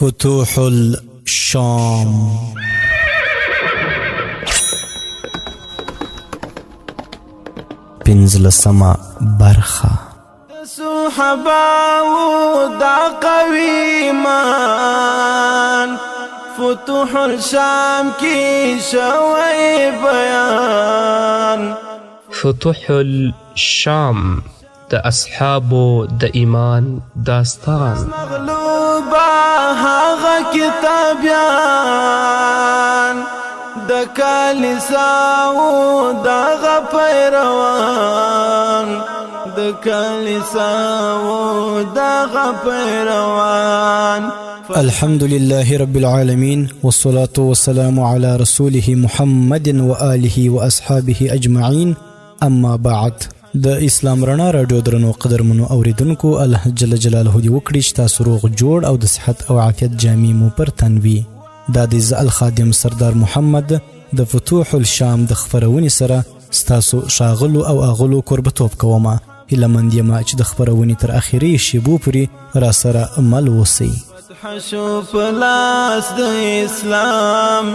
فتوح الشام. پنځلسمه برخه. صحاباو دا قوي ایمان، فتوح الشام کې شوی بیان. فتوح الشام، د اصحابو د ایمان داستان. مغلوبه هغه کتابیان، د کلیساو دغه پیروان، د کلیساو دغه پیروان. الحمد لله رب العالمين، والصلاة والسلام على رسوله محمد وآله وأصحابه أجمعين، اما بعد. د اسلام رڼا راډیو درنو قدرمنو اوریدونکو، الله جل جلاله دې وکړي چې تاسو روغ جوړ او د صحت او عافیت جامې مو پر تن وي. دا د زه الخادم سردار محمد د فتوح الشام د خپرونې سره ستاسو ښاغلو او اغلو کوربتوب کوم. هیله مند یم چې د خپرونې تر اخري شیبو پورې را سره مل اوسئ. فتح شو په لاس د اسلام،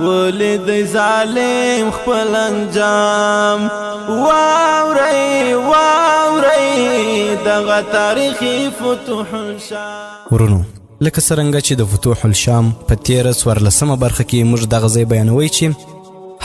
ولید ظالم خپل انجام. واورئ واورئ دغه تاریخي فتوح الشام. ورونو، لکه څرنګه چې د فتوح الشام په تېره 14مه برخه کې موږ دغه ځای بیانوي چې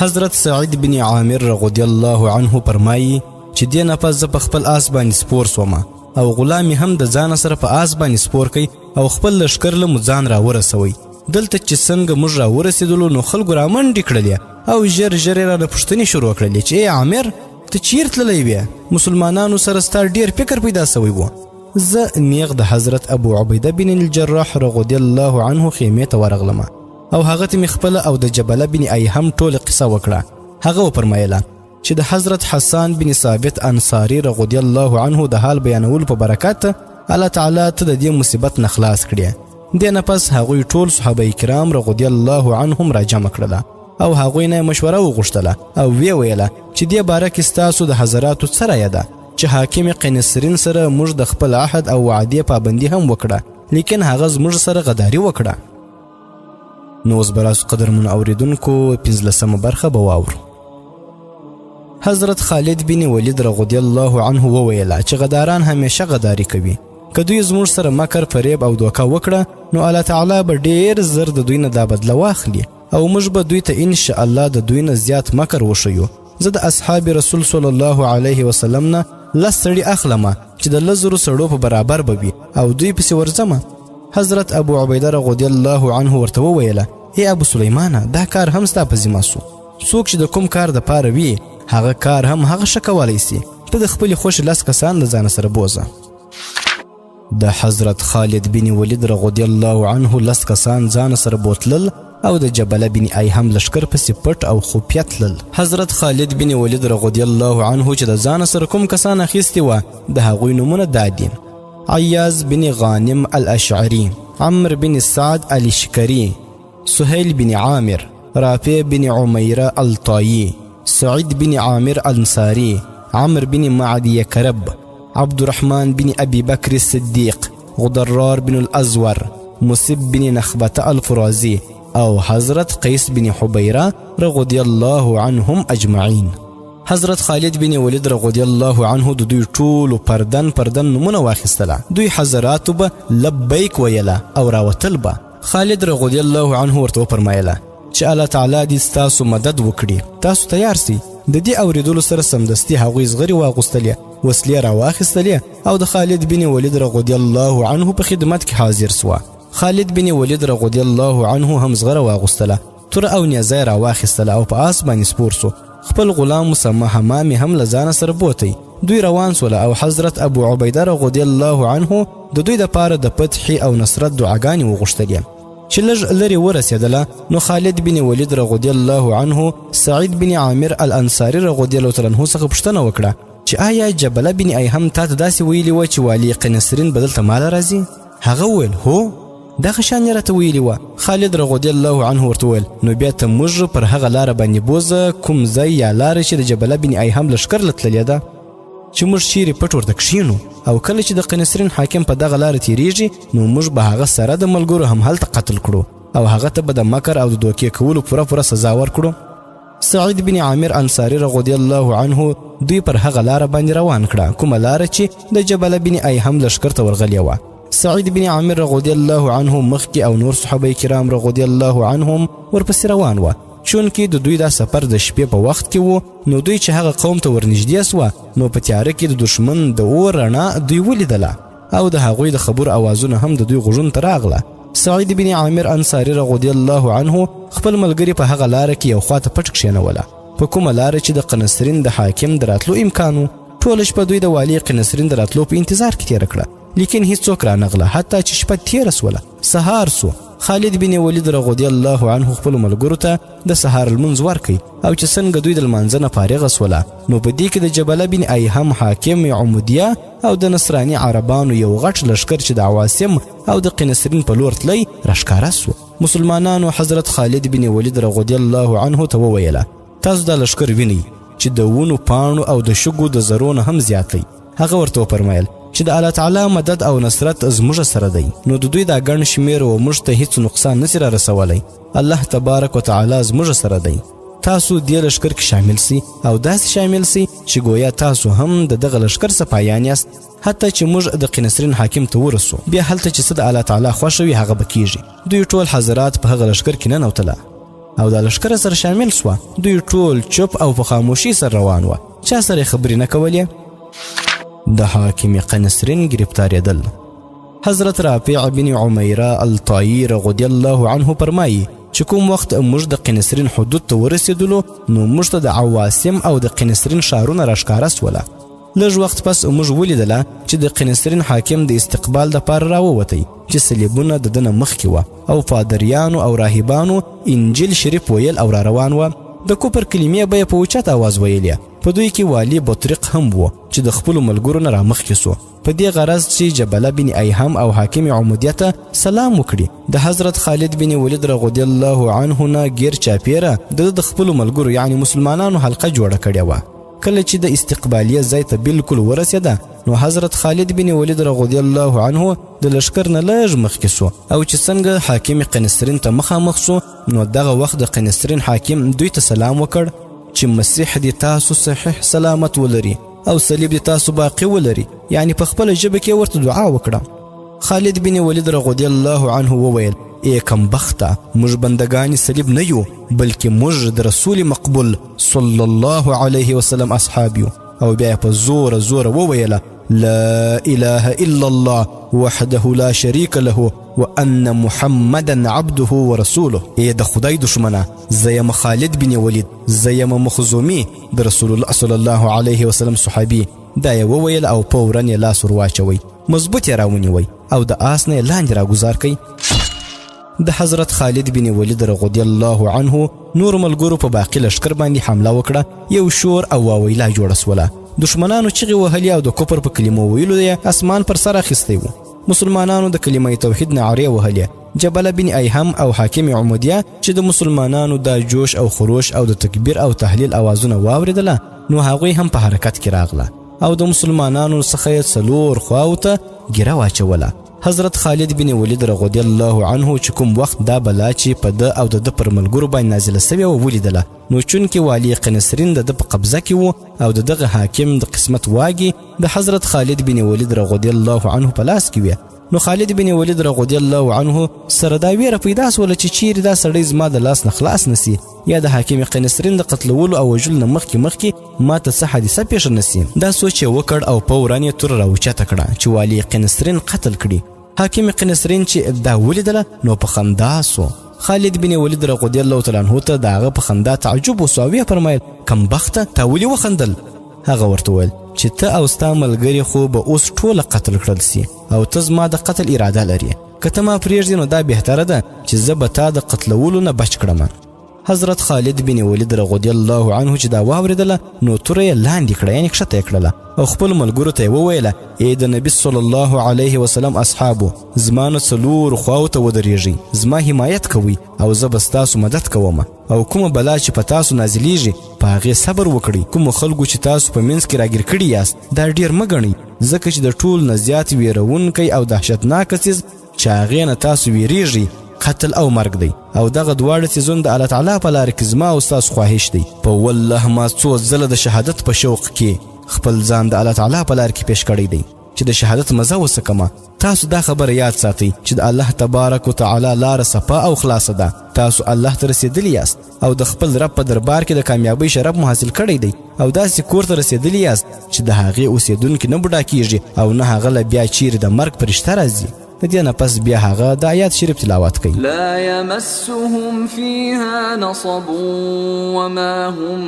حضرت سعید بن عامر رضی الله عنه فرمایي چې دې نه پس زه په خپل آس باندې سپور سوم او غلام یې هم د ځانه سره په آس باندې سپور کوي او خپل لښکر له مو ځان راورسوي. دلته چې څنګه موږ راورسېدلو نو خلکو رامنډې کړلې او ژر ژر یې رانه پوښتنې شروع کړلې چې ای عامر، ته چیرې تللی وې؟ مسلمانانو سره ستا ډېر فکر پیدا سوی و. زه نیغ د حضرت ابو عبیده بن الجراح رضی الله عنه خیمې ته ورغلم او هغه ته مې خپله او د جبله بن ایهم ټوله قصه وکړه. هغه وفرمایله چې د حضرت حسان بن ثابت انصاري رضی الله عنه د حال بیانولو په برکت الله تعالی ته د دې مصیبت نه خلاص کړې. دې نه پس هغوی ټول صحابه کرام رضی الله عنهم راجمع کړله او هغوی نه مشوره وغوښتله او ویې ویله چې دې باره کې ستاسو د حضراتو څه رایه ده چې حاکم قنسرین سره موږ د خپل عهد او وعدې پابندي هم وکړه، لیکن هغه زموږ سره غداري وکړه. نو اوس به راسو قدرمنو اورېدونکو 15مه برخه به واورو. حضرت خالد بن ولید رضی الله عنه وویله چې غداران همیشه غداري کوي، که دوی زموږ سره مکر، فریب او دوکه وکړه نو الله تعالی به ډېر زر د دوی نه دا بدله واخلي او موږ به دوی ته انشاءالله د دوی نه زیات مکر وښیو. زه د اصحاب رسول صلی الله علیه وسلم نه 10 سړي اخلمه چې د 10,000 سړو په برابر به وي او دوی پسې ورځمه. حضرت ابو عبیده رضی الله عنه ورته وویله ای ابو سلیمانه، دا کار هم ستا په ذمه سو. څوک چې د کوم کار دپاره وي هغه کار هم هغه ښه کولی سي. ته د خپلې خوښې 10 کسان له ځانه سره بوځه. د حضرت خالد بن ولید رضی الله عنه 10 کسان ځانه سره بوتلل او د جبله بن ایهم لښکر پسې پټ او خفیه تلل. حضرت خالد بن ولید رضی الله عنه چې د ځانه سره کوم کسان اخیستي وه د هغوی نومونه دا دي: عیاض بن غانم الاشعري، عمر بن سعد الشکري، سهیل بن عامر، رافع بن عمیره الطایی، سعید بن عامر الانصاري، عمر بن معدي کرب، عبد الرحمن بن أبي بكر الصديق، غدرار بن الأزور، مصب بن نخبة الفرازي، أو حضرت قيس بن حبيرة رضي الله عنهم أجمعين. حضرت خالد بن ولید رضی الله عنه د دوی ټولو پردن پردن نومونه واخیستله. دوی حضراتو به لبیک ویله او راوتل به. خالد رضی الله عنه ورته وفرمایله چې الله تعالی دې ستاسو مدد وکړي، تاسو تیار سئ. د دې اورېدلو سره سمدستي هغوی زغرې واغوستلې، وسلې راواخیستلې او د خالد بن ولید رضی الله عنه په خدمت کې حاضر سوه. خالد بن ولید رضی الله عنه هم زغره واغوستله، توره او نیزه یې راواخیستله او په آس باندې سپور سو. خپل غلام مسمه حمام یې هم له ځانه سره بوتی. دوی روان سوله او حضرت ابو عبیده رضی الله عنه د دوی دپاره د فتحې او نصرت دعاګانې وغوښتلې. چې لږ لرې ورسېدله نو خالد بن ولید رضی الله عنه سعید بن عامر الانصاري رضی الله تعالی عنه څخه پوښتنه وکړه چې آیا جبله بن ایهم تا ته داسې ویلي وه چې والي قنسرین به دلته ماله راځي؟ هغه وویل هو، دغه شان یې راته ویلي وه. خالد رضی الله عنه ورته وویل نو بیا ته موږ پر هغه لاره باندې بوځه کوم ځای یا لاره چې د جبله بن ایهم لښکر له تللې ده. چې موږ چیرې پټ ورته کښینو او کله چې د قنسرین حاکم په دغه لاره تیریږي نو موږ به هغه سره د ملګرو هم هلته قتل کړو او هغه ته به د مکر او د دوکې کولو پوره پوره سزا ورکړو. سعید بن عامر انصاري رضی الله عنه دوی پر هغه لاره باندې روان کړه کومه لاره چې د جبل بن ایهم لښکر ته ورغلې وه. سعید بن عامر رضی الله عنه مخکې او نور صحابه کرام رضی الله عنهم ورپسې روان وه. چونکې د دوی دا سفر د شپې په وخت کې وو نو دوی چې هغه قوم ته ورنږدې سوه نو په تیاره کې د دښمن د اور رڼا دوی ولیدله او د هغوی د خبرو اوازونه هم د دوی غوږونو ته راغله. سعید بن عامر انصاري رضی الله عنه خپل ملګري په هغه لاره کې یو خواته پټ کښېنوله په کومه لاره چې د قنسرین د حاکم د راتلو امکان و. ټوله شپه دوی د والي قنسرین د راتلو په انتظار کې تېره کړه، لیکن هیڅوک رانغله حتی چې شپه تېره سوله. سهار سو، خالد بن ولید رضی الله عنه خپلو ملګرو ته د سهار لمونځ ورکړ او چې څنګه دوی د لمانځه نه فارغه سوله نو په دې کې د جبله بن ایهم حاکم عمودیه او د نصراني عربانو یو غټ لښکر چې د عواصم او د قنسرین په لور تلی راښکاره سو. مسلمانانو حضرت خالد بن ولید رضی الله عنه ته وویله تاسو دا لښکر وینئ چې د ونو پاڼو او د شګو د ذرو نه هم زیات دی. هغه ورته وفرمایل چې د الله تعالی مدد او نصرت زموږ سره دی، نو د دوی دا ګڼ شمېر و موږ ته هیڅ نقصان نسی را رسولی. الله تبارک وتعالی زموږ سره دی، تاسو دې لښکر کې شامل سئ او داسې شامل سئ چې ګویا تاسو هم د دغه لښکر سپایان یاست، حتی چې موږ د قنسرین حاکم ته ورسو بیا هلته چې څه د الله تعالی خوښه وي هغه به کیږي. دوی ټول حضرات په هغه لښکر کې ننوتله او دا لښکر سره شامل سوه. دوی ټول چوپ او په خاموشي سره روان وه، چا سره خبرې نه کولې. د حاکم قنسرین ګرفتارېدل. حضرت رافع بن عمیره الطایی رضی الله عنه فرمایي چې کوم وخت موږ د قنسرین حدود ته ورسېدلو نو موږ ته د عواسم او د قنسرین ښارونه راښکاره سوله. لږ وخت پس موږ ولیدله چې د قنسرین حاکم د استقبال دپاره راووتی چې صلیبونه د ده نه مخکې وه او پادریانو او راهبانو انجیل شریف ویل او را روان وه. د کفر کلمې به یې په اوچت اواز ویلې. په دوی کې والي بطریق هم و چې د خپلو ملګرو نه رامخکې سو په دې غرض چې جبله بن ایهم او حاکم عمودیه ته سلام وکړي. د حضرت خالد بن ولید رضی الله عنه نه ګیر چاپیره د ده د خپلو ملګرو یعنې مسلمانانو حلقه جوړه کړې وه. کله چې د استقبالیه ځای ته بالکل ورسېده نو حضرت خالد بن ولید رضی الله عنه د لښکر نه لږ مخکې سو او چې څنګه حاکم قنسرین ته مخامخ سو نو دغه وخت د قنسرین حاکم دوی ته سلام وکړ چې مسیح دې تاسو صحیح سلامت ولري او صلیب دې تاسو باقي ولري، یعنې په خپله ژبه کې ورته دعا وکړه. خالد بن ولید رضی الله عنه وویل ای کمبخته، موږ بندګانې صلیب نه یو بلکې موږ د رسول مقبول صلی الله علیه وسلم اصحاب یو. او بیا په زوره زوره وویله لا اله الا الله وحده لا شریک له وان محمدا عبده ورسوله. ای د خدای دښمنه، زه یم خالد بن ولید، زه یم مخزومي د رسول الله صلی الله علیه وسلم صحابي. دا یې وویل او فورا یې لاس ور واچوی، مضبوط یې راونیوی او د آس نه یې لاندې راګوزار کړئ. د حضرت خالد بن ولید رضی الله عنه نور ملګرو په باقي لښکر باندې حمله وکړه، یو شور او واویلا جوړه سوله. دښمنانو چیغې وهلې او د کفر په کلمو ویلو یې اسمان پر سر اخیستی و. مسلمانانو د کلمه توحید نعرې وهلې. جبله بن ایهم او حاکم عمودیه چې د مسلمانانو دا جوش او خروش او د تکبیر او تهلیل اوازونه واورېدله نو هغوی هم په حرکت کې راغله او د مسلمانانو څخه یې څلور خواو ته ګیره واچوله. حضرت خالد بن ولید رضی الله عنه چې کوم وخت دا بلا چې په ده او د ده پر ملګرو باندې نازله سوې وه ولیدله نو چونکې والي قنسرین د ده په قبضه کې و او د دغه حاکم د قسمت واګي د حضرت خالد بن ولید رضی الله عنه په لاس کې وې نو خالد بن ولید رضی الله عنه سره دا ویره پیدا سوله چې چیرې دا سړی زما د لاس نه خلاص نه سي یا د حاکم قنسرین د قتلولو او وژلو نه مخکې مخکې ما ته څه حادثه پېښه نه سي. دا سوچ یې وکړ او فورا یې توره راوچته کړه چې والي قنسرین قتل کړي. حاکم قنسرین چې دا ولیدله نو په خندا سو. خالد بن ولید رضی الله تعالی عنه ته د هغه په خندا تعجب وسو او ویې فرمایل کمبخته تا ولې وخندل؟ هغه ورته وویل چې ته او ستا ملګري خو به اوس ټوله قتل کړل سي او ته زما د قتل اراده لرې، که ته ما پرېږدې نو دا بهتره ده چې زه به تا د قتلولو نه بچ کړم. حضرت خالد بن ولید رضی الله عنه چې دا واورېدله نو توره یې لاندې کړه، یعنې کښته یې کړله او خپل ملګرو ته یې وویله: ای د نبي صلی الله علیه وسلم اصحابو، زما نه څلور خواو ته ودرېږئ، زما حمایت کوئ او زه به ستاسو مدد کوم، او کومه بلا چې په تاسو نازلیږي په هغې صبر وکړئ. کومو خلکو چې تاسو په منځ کې راګیر کړي یاست دا ډېر مه ګڼئ، ځکه چې د ټول نه زیات ویرونکی او دهشتناکه څیز چې هغې نه تاسو ویریږئ قتل او مرګ دی، او دغه دواړه څیزونه د الله تعالی په لاره کې زما او ستاسو خواهش دی. په والله ما څو ځله د شهادت په شوق کې خپل ځان د الله تعالی په لار کې پیش کړی دی چې د شهادت مزه وڅکمه. تاسو دا خبره یاد ساتئ چې د الله تبارک وتعالی لاره صفا او خلاصه ده، تاسو الله ته رسېدلي یاست او د خپل رب په دربار کې د کامیابۍ شرف مو حاصل کړی دی، او داسې کور ته رسېدلي یاست چې د هغې اوسېدونکي نه بوډا کیږي او نه هغه له بیا چیرې د مرګ فرشته راځي. د دې نه پس بیا هغه د آیات شریف تلاوت کوي: لا يمسهم فيها نصب وما هم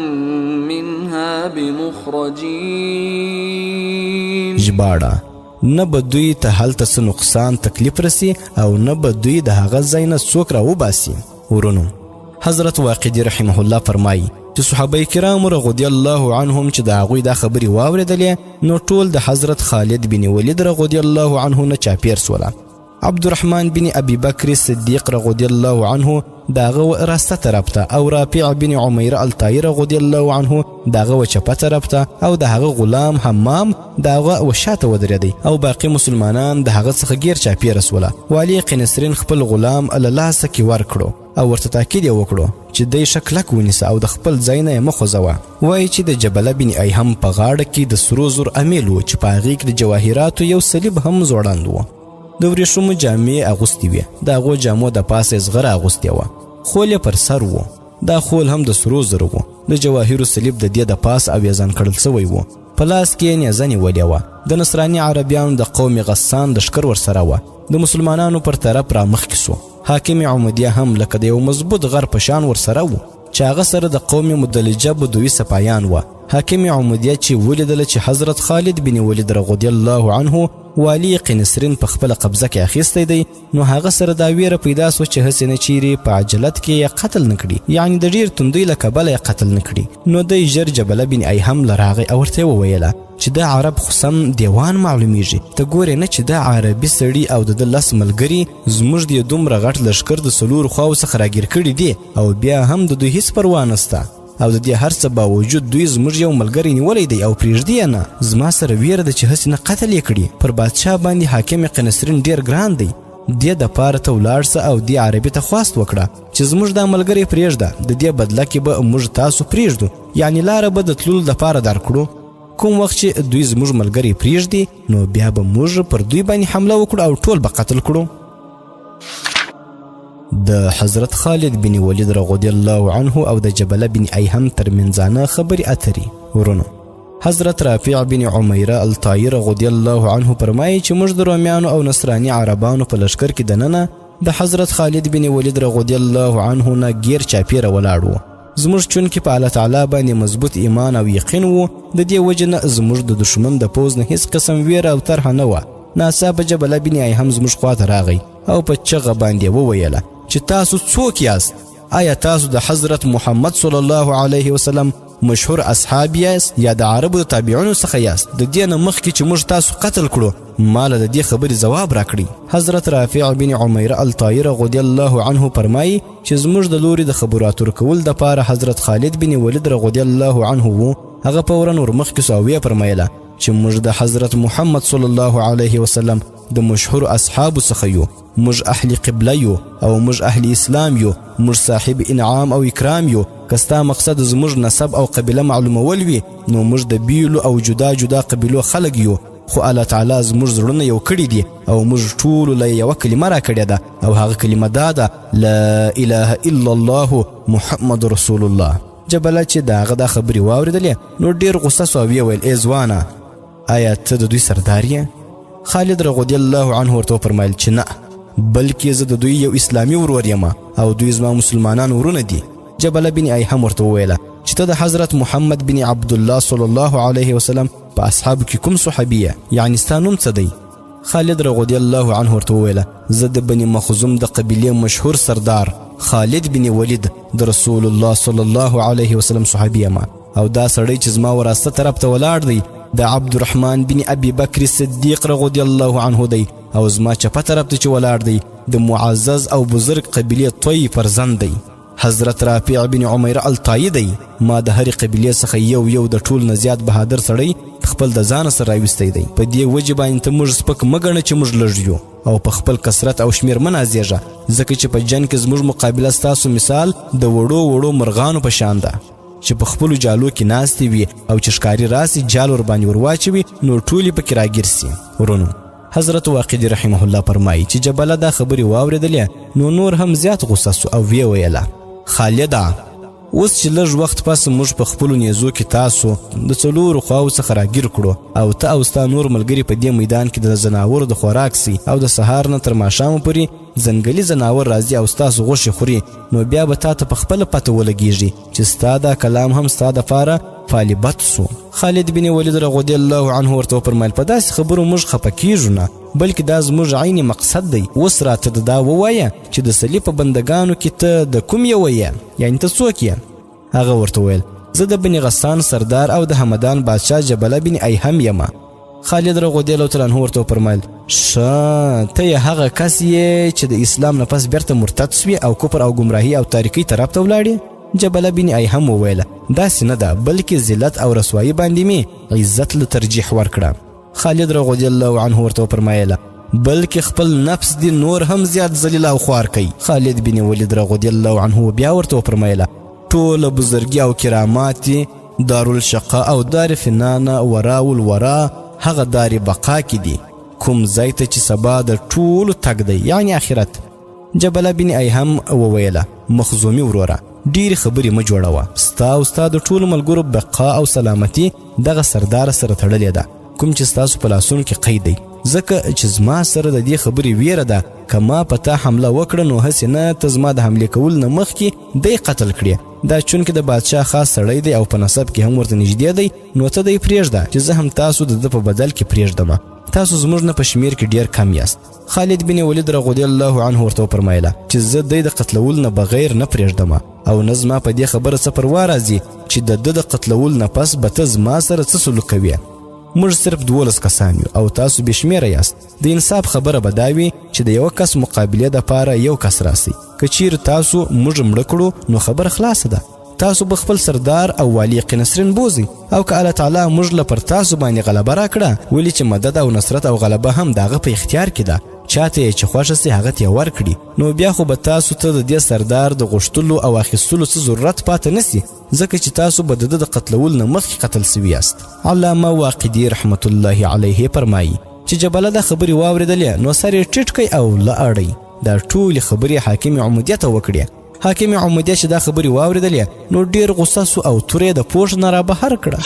منها بمخرجين. ژباړه: نه به دوی ته هلته څه نقصان تکلیف رسي او نه به دوی د هغه ځای نه څوک راوباسي. ورونو، حضرت واقدي رحمه الله فرمایي چې صحابه کرامو رضی الله عنهم چې د هغوی دا خبرې واورېدلې نو ټول د حضرت خالد بن ولید رضی الله عنه نه چاپیر سوله. عبدالرحمن بن ابي بکر صدیق رضی الله عنه د هغه راسته طرف ته، او رافع بن عمیر الطائي رضی الله عنه د هغه و چپه طرف ته، او د هغه غلام حمام د هغه و شاته ودرېدی، او باقي مسلمانان د هغه څخه ګیر چاپیره سوله. والي قنسرین خپل غلام له لاسه کې ورکړو او ورته تاکید یې وکړو چې دی ښه کلک ونیسه او د خپل ځای نه یې مه خوځوه. وایي چې د جبله بن ایهم په غاړه کې د سرو زر امیل و چې په هغې کې د جواهراتو یو صلیب هم ځوړند و. د وریښمو جامې یې اغوستې وې، د هغو جامو د پاسه یې زغره اغوستې وه، خول یې پر سر و، دا خول هم د سرو زرو و، د جواهرو صلیب د دې د پاسه اویزان کړل سوی و، په لاس کې یې نیزه نیولې وه. د نصراني عربیانو د قوم غسان لښکر ورسره وه، د مسلمانانو پر طرف را مخکې سو. حاکم عمودیه هم لکه د یو مضبوط غر په شان ورسره و چې هغه سره د قوم مدلجه بدوي سپایان وه. حاکم عمودیه چې ولیدله چې حضرت خالد بن ولید رضی الله عنه والي قنسرین په خپله قبضه کې اخیستی دی، نو هغه سره دا ویره پیدا سوه چې هسې نه چیرې په عجلت کې یې قتل نه کړي، یعنې د ډېر تندۍ له کبله یې قتل نه کړي. نو دی ژر جبله بن ایهم له راغی او ورته یې وویله چې دا عرب خو سم دیوان معلومیږي، ته ګورې نه چې دا عربي سړي او د ده لس ملګري زموږ د دومره غټ لښکر د څلورو خواو څخه راګیر کړي دي او بیا هم د دوی هیڅ پروا نسته، او د دې هر څه باوجود دوی زموږ یو ملګری نیولی دی او پرېږدي یې نه. زما سره ویره ده چې هسې نه قتل یې کړي. پر بادشاه باندې حاکم قنسرین ډېر ګران دی، دې دپاره ته ولاړ سه او دې عربي ته خواست وکړه چې زموږ دا ملګری پرېږده، د دې بدله کې به موږ تاسو پرېږدو، یعنې لاره به د تللو دپاره درکړو. کوم وخت چې دوی زموږ ملګری پرېږدي نو بیا به موږ پر دوی باندې حمله وکړو او ټول به قتل کړو. د حضرت خالد بن ولید رضی الله عنه او د جبله بن ایهم ترمنځانه خبرې اترې. ورونو، حضرت رافع بن عمیره الطائي رضی الله عنه فرمایي چې موږ د رومیانو او نصراني عربانو په لښکر کې دننه د حضرت خالد بن ولید رضی الله عنه نه ګیر چاپیره ولاړ وو. زموږ چونکې په الله تعالی باندې مضبوط ایمان او یقین وو، د دې وجې نه زموږ د دښمن د پوځ نه هیڅ قسم ویره او طرحه نه وه. ناڅاپه جبله بن ایهم زموږ خواته راغی او په چغه باندې وویله چې تاسو څوک یاست؟ آیا تاسو د حضرت محمد صلی الله علیه وسلم مشهور اصحاب یاست یا د عربو د تابعینو څخه یاست؟ د دې نه مخکې چې موږ تاسو قتل کړو ما له د دې خبرې ځواب راکړئ. حضرت رافع بن عمیره الطائي رضی الله عنه فرمایي چې زموږ د لوري د خبرو اترو کولو دپاره حضرت خالد بن ولید رضی الله عنه وو، هغه فورا ورمخکې سو او ویې فرمایله چې موږ د حضرت محمد صلی الله علیه وسلم د مشهور اصحابو څخه یو، موږ اهل قبله یو او موږ اهل اسلام یو، موږ صاحب انعام او اکرام یو. که ستا مقصد زموږ نسب او قبیله معلومول وي نو موږ د بیلو او جدا جدا قبیلو خلک یو، خو الله تعالی زموږ زړونه یو کړي دي او موږ ټولو له یوه کلمه راکړې ده، او هغه کلمه دا ده: لا اله الا الله محمد رسول الله. جبله چې د هغه دا خبرې واورېدلې نو ډېر غوسه سو او ویې ویل: ای ځوانه، آیا ته د دوی سردار یې؟ خالد رضی الله عنه ورته وفرمایل چې نه، بلکې زه د دوی یو اسلامي ورور یم او دوی زما مسلمانان ورونه دي. جبله بن ایهم ورته وویله چې ته د حضرت محمد بن عبدالله صلی الله علیه وسلم په اصحابو کې کوم صحابي یې، یعنې ستا نوم څه دی؟ خالد رضی الله عنه ورته وویله: زه د بني مخزوم د قبیلې مشهور سردار خالد بن ولید د رسول الله صلی الله علیه وسلم صحابي یم، او دا سړی چې زما وراسته طرف ته ولاړ دی د عبدالرحمن بن ابي بکر صدیق رضی الله عنه دی، او زما چپه طرف ته چې ولاړ دی د معزز او بزرګ قبیلې طی فرزند دی، حضرت رافع بن عمیر الطایی دی. ما د هرې قبیلې څخه یو یو د ټول نه زیات بهادر سړی خپل د ځانه سره راویستی دی. په دې وجې باندې ته موږ سپک مه ګڼه چې موږ لږ یو، او په خپل کثرت او شمیر مه نازېږه، ځکه چې په جنګ کې زموږ مقابله ستاسو مثال د وړو وړو مرغانو په شان ده چې په خپلو جالو کې ناستې وي، او چې ښکاري راسي جال ورباندې ورواچوي نو ټولې پکې راګیر سي. ورونو، حضرت واقدي رحمه الله فرمایي چې جبله دا خبرې واورېدلې نو نور هم زیات غوسه سو او ویې ویله: خالده، اوس چې لږ وخت پس موږ په خپلو نیزو کې تاسو د څلورو خواو څخه راګیر کړو، او ته او ستا نور ملګري په دې میدان کې د ځناورو د خوراک سي، او د سهار نه تر ماښامه پورې ځنګلي ځناور راځي او ستاسو غوښې خوري، نو بیا به تا ته په خپله پته ولګېږي چې ستا دا کلام هم ستا دپاره فالبت سو. خالد بن ولید رضی الله عنه ورته وفرمایل: په داسې خبرو موږ خفه کیږو نه، بلکې دا زموږ عین مقصد دی. اوس راته دا ووایه چې د صلیب په بندګانو کې ته د کوم یوه یې، یعنې ته څوک یې؟ هغه ورته وویل: زه د بني غسان سردار او د همدان بادشاه جبله بن ایهم یم. خالد رضی الله تعالی عنه ورته وفرمایل: ښه، ته یې هغه کس یې چې د اسلام نه پس بیرته مرتد سوې او کفر او ګمراهي او تاریکۍ طرف ته ولاړې؟ جبله بن ایهم وویل: داسې نه ده، بلکې ذلت او رسوایي باندې مې عزت له ترجیح ورکړه. خالد رضی الله عنه ورته وفرمایله: بلکې خپل نفس دې نور هم زیات ذلیل او خوار کوي. خالد بن ولید رضی الله عنه بیا ورته وفرمایله: ټوله بزرګي او کرامات دې دارالشقا او دار فنانه ورا الورا هغه دار بقا کې دي، کوم ځای ته چې سبا د ټولو تګ دی، یعنې آخرت. جبله بن ایهم وویله: مخزومي وروره، ډېرې خبرې مه جوړوه، ستا او ستا د ټولو ملګرو بقا او سلامتي دغه سردار سره تړلې ده، کوم چې ستاسو په لاسونو کې قید دی، ځکه چې زما سره د دې خبرې ویره ده که ما په تا حمله وکړه نو هسې نه ته زما د حملې کولو نه مخکې دی قتل کړې. دا چونکې د بادشاه خاص سړی دی او په نسب کې هم ورته نږدې دی، نو ته دی پرېږده چې زه هم تاسو د ده په بدل کې پرېږدم، تاسو زموږ نه په شمیر کې ډیر کم یاست. خالد بن ولید رضی الله عنه ورته وفرمایله چې زه دی د قتلولو نه بغیر نه پرېږدم، او نه زما په دې خبره څه پروا راځي چې د ده د قتلولو نه پس به ته زما سره څه سلوک کوې. موږ صرف 12 کسان یو او تاسو بې شمېره یاست. د انصاف خبره به دا وي چې د یوه کس مقابلې دپاره یو کس راسي، که چیرې تاسو موږ مړه کړو نو خبره خلاصه ده، تاسو به خپل سردار او والي قنسرین بوځئ، او که الله تعالی موږ له پر تاسو باندې غلبه راکړه، ولې چې مدد او نصرت او غلبه هم د هغه په اختیار کې ده، چاته یې چې خوښه سي هغه ته یې ورکړي، نو بیا خو به تاسو ته د دې سردار د غوښتلو او اخیستلو څه ضرورت پاته نه سي، ځکه چې تاسو به د ده د قتلولو نه مخکې قتل سوي یاست. علامه واقدي رحمت الله علیه فرمایي چې جبله دا خبرې واورېدلې نو سر یې ټیټ کړی او لاړی. دا ټولې خبرې حاکم عمودیه ته وکړې. حاکم عمودیه چې دا خبرې واورېدلې نو ډېر غوسه سو او توره یې د پوښ نه رابهر کړه.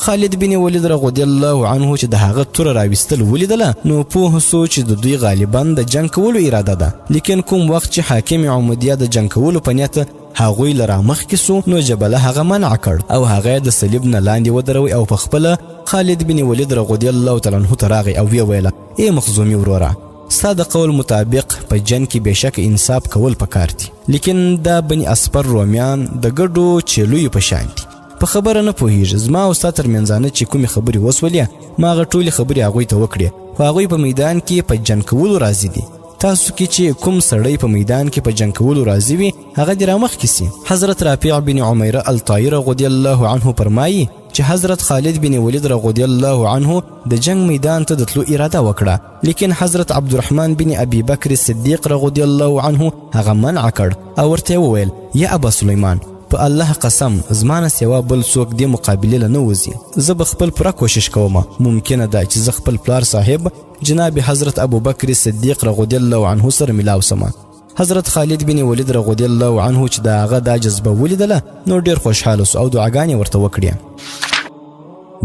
خالد بن ولید رضی الله عنه چې د هغه توره راویستل ولیدله نو پوه سو چې د دوی غالبا د جنګ کولو اراده ده، لیکن کوم وخت چې حاکم عمودیه د جنګ کولو په نیت هغوی له رامخکې سو نو جبله هغه منع کړ او هغه د صلیب نه لاندې ودروی او په خپله خالد بن ولید رضی الله تعالی عنه ته راغی او ویې ویله: ای مخزومي وروره، ستا د قول مطابق په جنګ کې بېشکه انصاف کول پکار دي، لیکن دا بني اسپر رومیان د ګډو چیلیو په شان دي، په خبره نه پوهیږي. زما او ستا ترمنځانه چې کومې خبرې وسولې ما هغه ټولې خبرې هغوی ته وکړې، خو هغوی په میدان کې په جنګ کولو راضي دي. تاسو کې چې کوم سړی په میدان کې په جنګ کولو راضي وي هغه دې رامخکې سي. حضرت رافع بن عمیره الطایی رضی الله عنه فرمایي چې حضرت خالد بن ولید رضی الله عنه د جنگ میدان ته د تلو اراده وکړه، لیکن حضرت عبدالرحمن بن ابي بکر صدیق رضی الله عنه هغه منع کړ او ورته یې وویل: یا ابا سلیمان، په الله قسم زما نه سوا بل څوک دې مقابلې له نه وځي، زه به خپل پوره کوشش کوم، ممکنه ده چې زه خپل پلار صاحب جناب حضرت ابوبکر صدیق رضی الله عنه سره ملاو سم. حضرت خالد بن ولید رضی الله عنه چې د هغه دا جذبه ولیدله نو ډېر خوشحاله سو او دعاګانې ورته وکړې.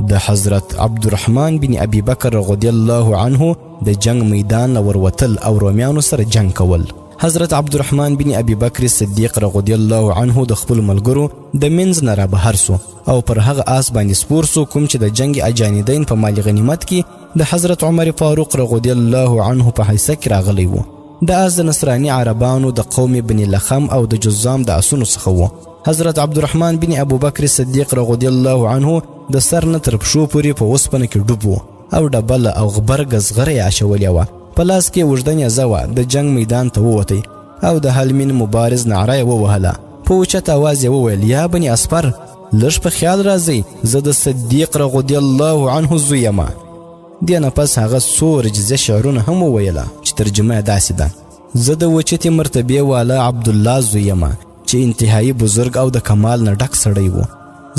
د حضرت عبدالرحمن بن ابي بکر رضی الله عنه د جنگ میدان له وروتل او رومیانو سره جنگ کول. حضرت عبدالرحمن بن ابي بکر صدیق رضی الله عنه د خپلو ملګرو د منځ نه رابهر سو او پر هغه آس باندې سپور سو کوم چې د جنگ اجانیدین په مال غنیمت کې د حضرت عمر فاروق رضی الله عنه په حیث کې راغلی و. دا اس د نصراني عربانو د قوم بن لخم او د جزام د اسونو څخه و. حضرت عبدالرحمن بن ابوبکر صدیق رضی الله عنه د سر نه تر پښو پورې په اوسپنه کې ډوب و او ډبله او غبرګه زغره یې اچولې وه. په لاس کې اوږده نیزه وه. د جنګ میدان ته ووتی او د هلمین مبارز نعره یې ووهله. په اوچت اواز یې وویل: یا بني اسفر، لږ په خیال راځئ، زه د صدیق رضی الله عنه زوی یم. دې نه پس هغه څو رجزه شعرونه هم وویله چې ترجمه یې داسې ده: زه د اوچتې مرتبې والا عبدالله زوی یم چې انتهایی بزرګ او د کمال نه ډک سړی و.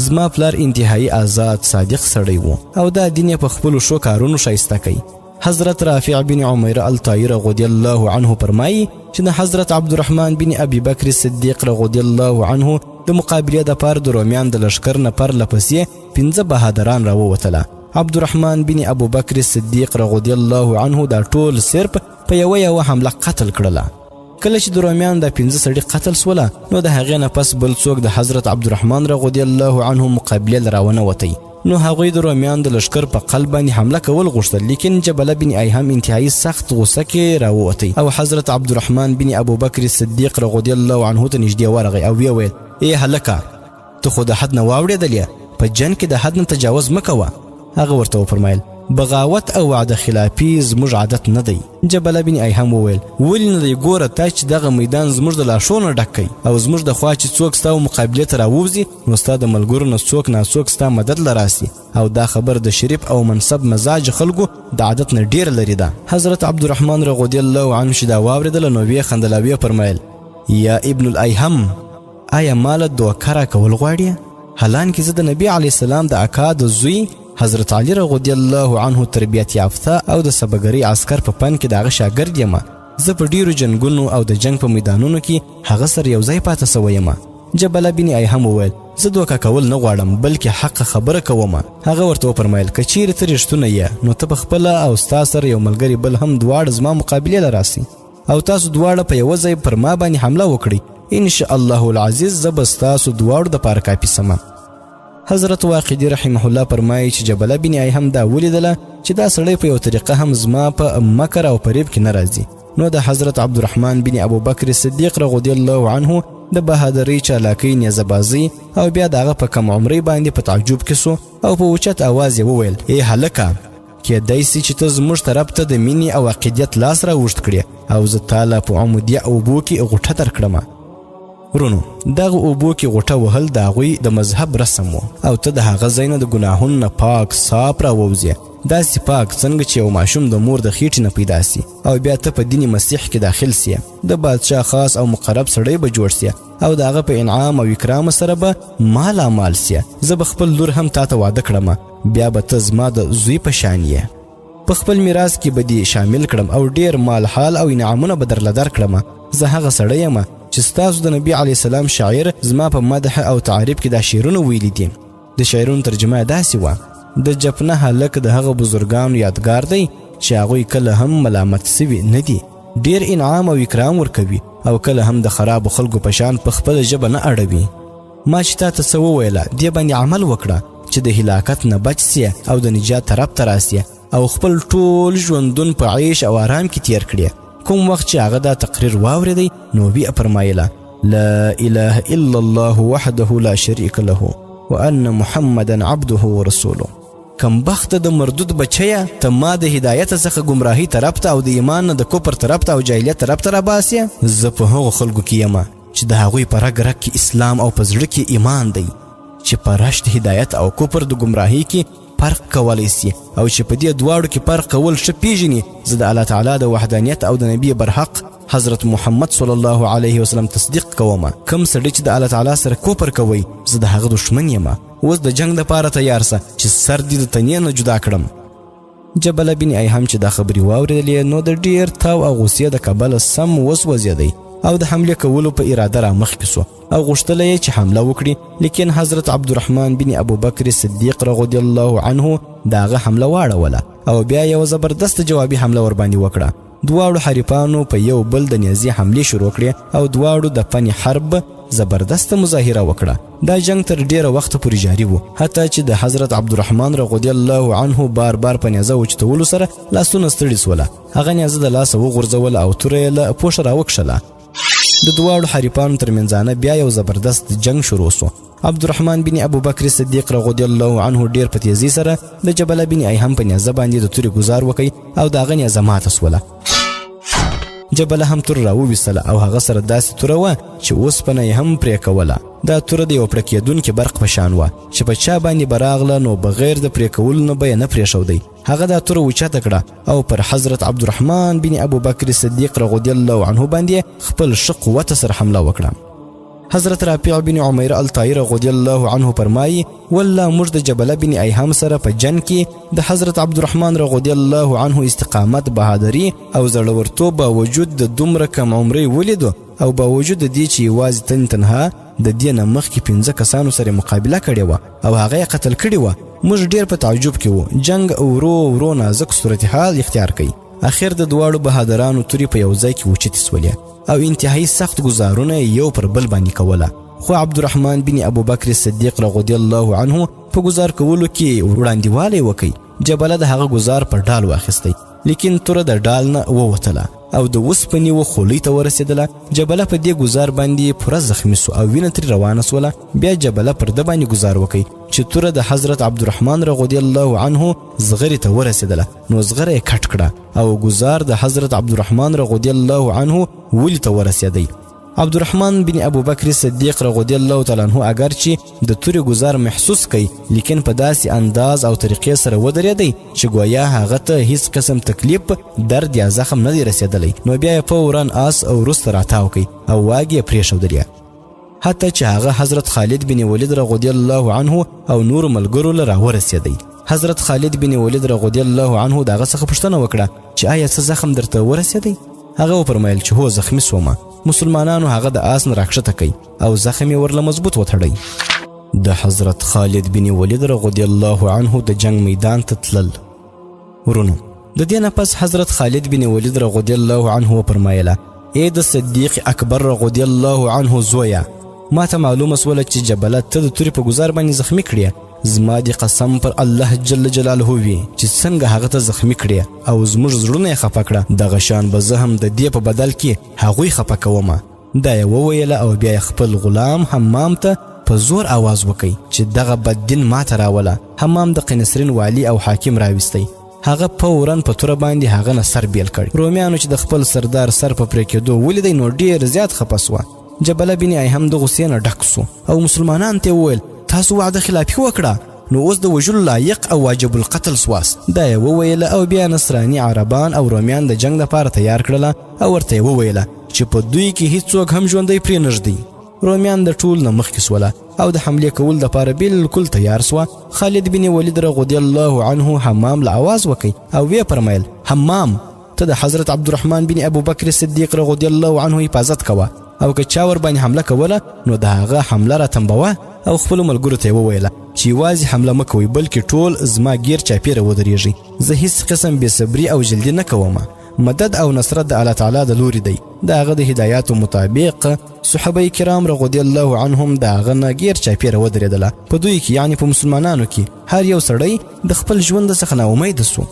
زما پلار انتهایی آزاد صادق سړی و او دا دین یې په خپلو ښو کارونو ښایسته کوي. حضرت رافع بن عمیر الطائی رضی الله عنه فرمایي چې د حضرت عبدالرحمن بن ابي بکر صدیق رضی الله عنه د مقابلې دپاره د رومیان د لښکر نه پرله پسې 5 بهادران راووتله. عبدالرحمن بن ابوبکر صدیق رضی الله عنه دا ټول صرف په یوه یوه حمله قتل کړله. کله چې د رومیان دا 5 سړي قتل سوله نو د هغې نه پس بل څوک د حضرت عبدالرحمن رضی الله عنه مقابلې له راونه وتی. نو هغوی د رومیان د لښکر په قلب باندې حمله کول غوښتل، لیکن جبله بن ایهم انتهایی سخت غوسه کې راووتی او حضرت عبدالرحمن بن ابوبکر صدیق رضی الله عنه ته نږدې ورغی او ویې ویل: ای هلکه، ته خو د حد نه واوړېدلې، په جنګ کې د حد نه تجاوز مه کوه. هغه ورته وفرمایل: بغاوت او وعده خلافي زموږ عادت نه دی. جبله بن ایهم وویل: ولې نه دی؟ ګوره تا چې دغه میدان زموږ د لاشو نه ډک کوي او زموږ د خوا چې څوک ستا و مقابلې ته راووځي نو ستا د ملګرو نه څوک ناڅوک ستا مدد له راسي او دا خبر د شریف او منصب مزاج خلکو د عادت نه ډېره لرې ده. حضرت عبدالرحمن رضی الله عنه چې دا واورېدله نو ویې خندل او ویې فرمایل: یا ابن الایهم، آیا ماله دوکه راکول غواړې؟ حالانکه زه د نبی علیه السلام د اکا د زوی حضرت علی رضی الله عنه تربیت یافته او د سبګرۍ عسکر په پن کې د هغه شاګرد یم. زه په ډیرو جنګونو او د جنګ په میدانونو کې هغه سره یو ځای پاته سوی یم. جبله بن ایهم وویل: زه دوکه کول نه غواړم، بلکې حق خبره کوم. هغه ورته وفرمایل: که چیرې ته رښتونی یې نو ته په خپله او ستا سره یو ملګری بل هم دواړه زما مقابلې له راسي او تاسو دواړه په یوه ځای پر ما باندې حمله وکړئ، ان شاء الله العزیز زه به ستاسو دواړو دپاره کافي سمه. حضرت واقدي رحمه الله فرمایي چې جبله بن ایهم دا ولیدله چې دا سړی په یو طریقه هم زما په مکر او فریب کې نه راځي. نو د حضرت عبدالرحمن بن ابوبکر صدیق رضی الله عنه د بهادرۍ، چالاکۍ، نیزه بازۍ او بیا د هغه په کم عمرۍ باندې په تعجب کې سو او په اوچت اواز یې وویل: ای هلکه، کیدای سي چې ته زموږ طرف ته د مینې او عقیدیت لاس را اوږد کړې او زه تا له په عمودیه اوبو کې غوټه درکړمه. ورونو، دغه اوبو کې غوټه وهل د هغوی د مذهب رسم و او ته د هغه ځای نه د ګناهونو نه پاک صاف راووځې، داسې پاک څنګه چې یو ماشوم د مور د خېټې نه پیدا سي او بیا ته په دین مسیح کې داخل سې، د بادشاه خاص او مقرب سړی به جوړ سې او د هغه په انعام او اکرام سره به مالا مال سې. زه به خپل لور هم تا ته واده کړمه، بیا به ته زما د زوی په شان یې، په خپل میراث کې به دې شامل کړم او ډېر مال حال او انعامونه به درله درکړمه. زه هغه سړی یم چې ستاسو د نبی علیه السلام شاعر زما په مدح او تعریف کې دا شعرونه ویلي دي. د شعرونو ترجمه داسې وه: د جپنه هلک د هغه بزرګانو یادګار دی چې هغوی کله هم ملامت سوي نه دي، ډېر انعام او اکرام ورکوي او کله هم د خرابو خلکو په شان په خپله ژبه نه اړوي. ما چې تا ته څه وویله دې باندې عمل وکړه چې د هلاکت نه بچ سې او د نجات طرف ته راسې او خپل ټول ژوندون په عیش او آرام کې تیر کړې. کوم وخت چې هغه دا تقریر واورېدی نو ویې فرمایله: لا اله الا الله وحده لا شریک له وان محمدا عبده ورسوله. کم بخته د مردود بچیه، ته ما د هدایت څخه ګمراهۍ طرف ته او د ایمان نه د کفر طرف ته او جاهلیت طرف ته راباسې. زه په هغو خلکو کې یم چې د هغوی په رګ رګ کې اسلام او په زړه کې ایمان دی، چې په رشد هدایت او کفر د ګمراهۍ کې فرق کولی سي او چې په دې دواړو کې فرق کول ښه پېژني. زه د الله تعالی د وحدانیت او د نبي برحق حضرت محمد صلی الله علیه وسلم تصدیق کوم. کوم سړی چې د الله تعالی سره کفر کوي زه د هغه دښمن یم. اوس د جنګ دپاره تیار سه چې سر دې د تنې نه جدا کړم. جبله بن ایهم چې دا خبرې واورېدلې نو د ډېر تاو او غوسې د کبله سم وسوځېدی او د حملې کولو په اراده را مخکې سو او غوښتله یې چې حمله وکړي، لیکن حضرت عبدالرحمن بن ابوبکر صدیق رضی الله عنه د هغه حمله واړوله او بیا یوه زبردسته جوابي حمله ورباندې وکړه. دواړو حریفانو په یو بل د نیزې حملې شروع کړې او دواړو د فن حرب زبردسته مظاهره وکړه. دا جنگ تر ډیره وخته پورې جاري و، حتی چې د حضرت عبدالرحمن رضی الله عنه بار بار په نیزه اوچتولو سره لاسونه ستړي سوله. هغه نیزه د لاسه وغورځوله او توره یې له پوښه راوکښله. د دواړو حریفانو ترمنځانه بیا یو زبردست جنگ شروع سو. عبدالرحمن بن ابوبکر صدیق رضی الله عنه ډیر په تیزی سره د جبله بن ایهم په نیزه باندې د تورې ګزار وکړ او د هغه نیزه ماته سوله. جبله هم توره راوویستله او هغه سره داسې توره وه چې اوسپنه یې هم پرې کوله. دا توره د یو پړه کېدونکي برق په شان وه چې په چا باندې به راغله نو بغیر د پرې کولو نه به یې نه پرېښودی. هغه دا توره اوچته کړه او پر حضرت عبدالرحمن بن ابوبکر صدیق رضی الله عنه باندې خپل ښه قوت سره حمله وکړه. حضرت رافع بن عمیر الطائي رضی الله عنه فرمایي: والله موږ د جبله بن ایهم سره په جنګ کې د حضرت عبدالرحمن رضی الله عنه استقامت، بهادري او زړورتوب باوجود د دومره کم عمرۍ ولیدو او باوجود د دې چې یوازې تن تنها د دې نه مخکې 5 کسانو سره مقابله کړې وه او هغه یې قتل کړې وه، موږ ډېر په تعجب کې وو. جنګ ورو ورو نازک صورتحال اختیار کړي. اخر د دواړو بهادرانو تورې په یو ځای کې اوچتې سولې او انتهایی سخت ګزارونه یې یو پر بل باندې کوله. خو عبدالرحمن بن ابوبکر صدیق رضی الله عنه په ګزار کولو کې وړاندېوالی وکړ. جبله د هغه ګزار پر ډال واخیستی، لیکن توره د ډال نه ووتله او د اوسپنې و خولۍ ته ورسېدله. جبله په دې ګزار باندې پوره زخمي سو او وینه ترې روانه سوله. بیا جبله پر ده باندې ګزار وکړ چې توره د حضرت عبدالرحمن رضی الله عنه زغرې ته ورسېدله، نو زغره یې کټ کړه او ګزار د حضرت عبدالرحمن رضی الله عنه ولي ته ورسېدی. عبدالرحمن بن ابوبکر صدیق رضی الله تعالی عنه اگر چې د تورې ګزار محسوس کړي، لیکن په داسې انداز او طریقې سره ودرېدی چې ګویا هغه ته هیڅ قسم تکلیف، درد یا زخم نه دی رسېدلی. نو بیا یې فورا آس او وروسته راتاو کړ او واګې یې پرېښودلې، حتی چې هغه حضرت خالد بن ولید رضی الله عنه او نورو ملګرو له راورسېدی. حضرت خالد بن ولید رضی الله عنه د هغه څخه پوښتنه وکړه چې آیا څه زخم درته ورسېدی؟ هغه وفرمایل چې هو، زخمي سومه. مسلمانانو هغه د آس نه راکښته کړ او زخم یې ورله مضبوط وتړی. د حضرت خالد بن ولید رضی الله عنه د جنگ میدان ته تلل. ورونو، د دې نه پس حضرت خالد بن ولید رضی الله عنه وفرمایله: ای د صدیق اکبر رضی الله عنه زویه، ما ته معلومه سوله چې جبله ته د تورې په ګزار باندې زخمي کړې. زما دې قسم پر الله جل جلاله وي چې څنګه هغه ته زخمي کړې او زموږ زړونه یې خفه کړه، دغه شان به زه هم د دې په بدل کې هغوی خفه کومه. دا یې وویله او بیا یې خپل غلام حمام ته په زور آواز وکړ چې دغه بددین ماته راوله. حمام د قنسرین والي او حاکم راوستی. هغه فورا په توره باندې هغه نه سر بیل کړ. رومیانو چې د خپل سردار سر په پرې کېدو ولیدی نو ډېر زیات خفه سوه. جبله بن ایهم د غصې نه ډک سو او مسلمانان ته یې وویل: تاسو وعده خلافي وکړه، نو اوس د وژلو لایق او واجب القتل سواست. دا یې وویله او بیا نصراني عربان او رومیان د جنګ لپاره تیار کړله او ورته یې وویله چې په دوی کې هیڅوک هم ژوندی پرې نه ږدي. رومیان د ټول نه مخکې سوله او د حملې کولو دپاره بالکل تیار سوه. خالد بن ولید رضی الله عنه حمام له آواز وکړ او ویې فرمایل: حمام، ته د حضرت عبدالرحمن بن ابوبکر صدیق رضی الله عنه حفاظت کوه او که چا ورباندې حمله کوله نو د هغه حمله راتمبوه. او خپلو ملګرو ته یې وویله چې یوازې حمله مه کوئ، بلکې ټول زما ګیر چاپېره ودرېږئ. زه هیڅ قسم بې صبري او جلدي نه کومه. مدد او نصرت د الله تعالی د لوري دی. د هغه د هدایاتو مطابق صحابه کرام رضی الله عنهم د هغه نه ګیر چاپېره ودرېدله. په دوی کې، یعنې په مسلمانانو کې، هر یو سړی د خپل ژوند څخه ناامیده سو.